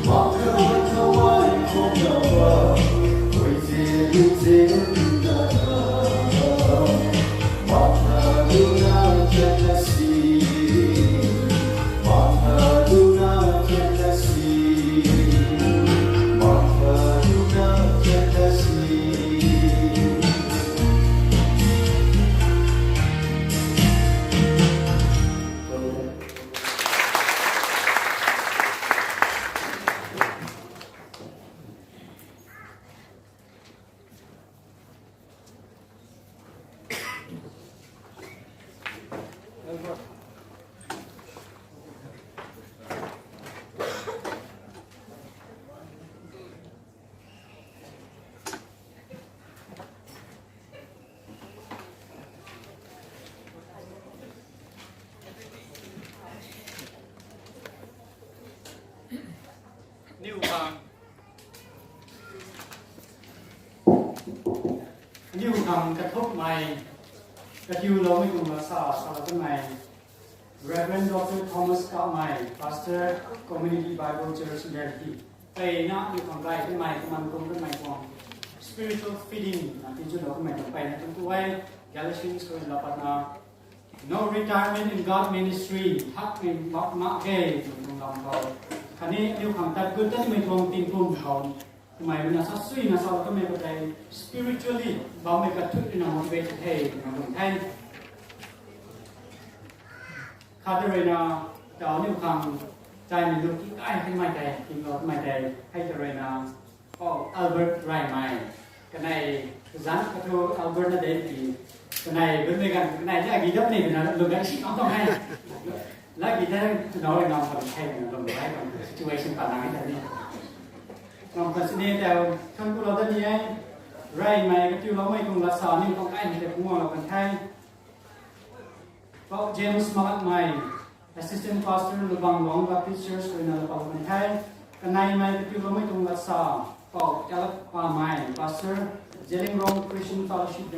makraba thawai kona ba, kurje luje Aniu khang kathukmei, katiuloumei tuang lat sa, salou kanmei, Reverend Doctor Thomas Kamei, Pastor, Community Bible Church, Delhi. Peyna aniu khang gay kanmei, kaman kum kanmei tuang spiritual feeding na tichulou kanmei tuang peyna tuang tu e, Galatians khou laa patna, No retirement in God ministry, hakmei mak mak ge, tuang lam khou. Khatni aniu khang tat gut tatmei tuang tingkum khou, kamei rui na sa suina sa kamei khou tei spiritually bammei kathuk rui na motivate the, twna lung the. Khat rui na, tau aniu khang, taimei lu ki kai hei mei tei, kinglou mei tei, hei ta rui na, Pou Albert Raymei. Kanei, zanc kathu Albert na de ki. Kanei, bunmei ganv, kanei, lagi dap ni, na lung gay si kang tuang hei. Lagi de, twna rui na, kan hei, na lung gay kan situation patna hei ta ni. Ngam kan sini tau, kan kulou ta ni e. Raymei, katiuloumei tuang lat sa, ni tuang kai ni tei kungwang lou kan the. Pou James Malakmei, Assistant Pastor, Lubang Luang Baptist Church, rui na laa pat kan the. Kaneimei, katiuloumei tuang lat sa, Pou Kalak Pamei, Pastor, Zeliangrong Christian Fellowship,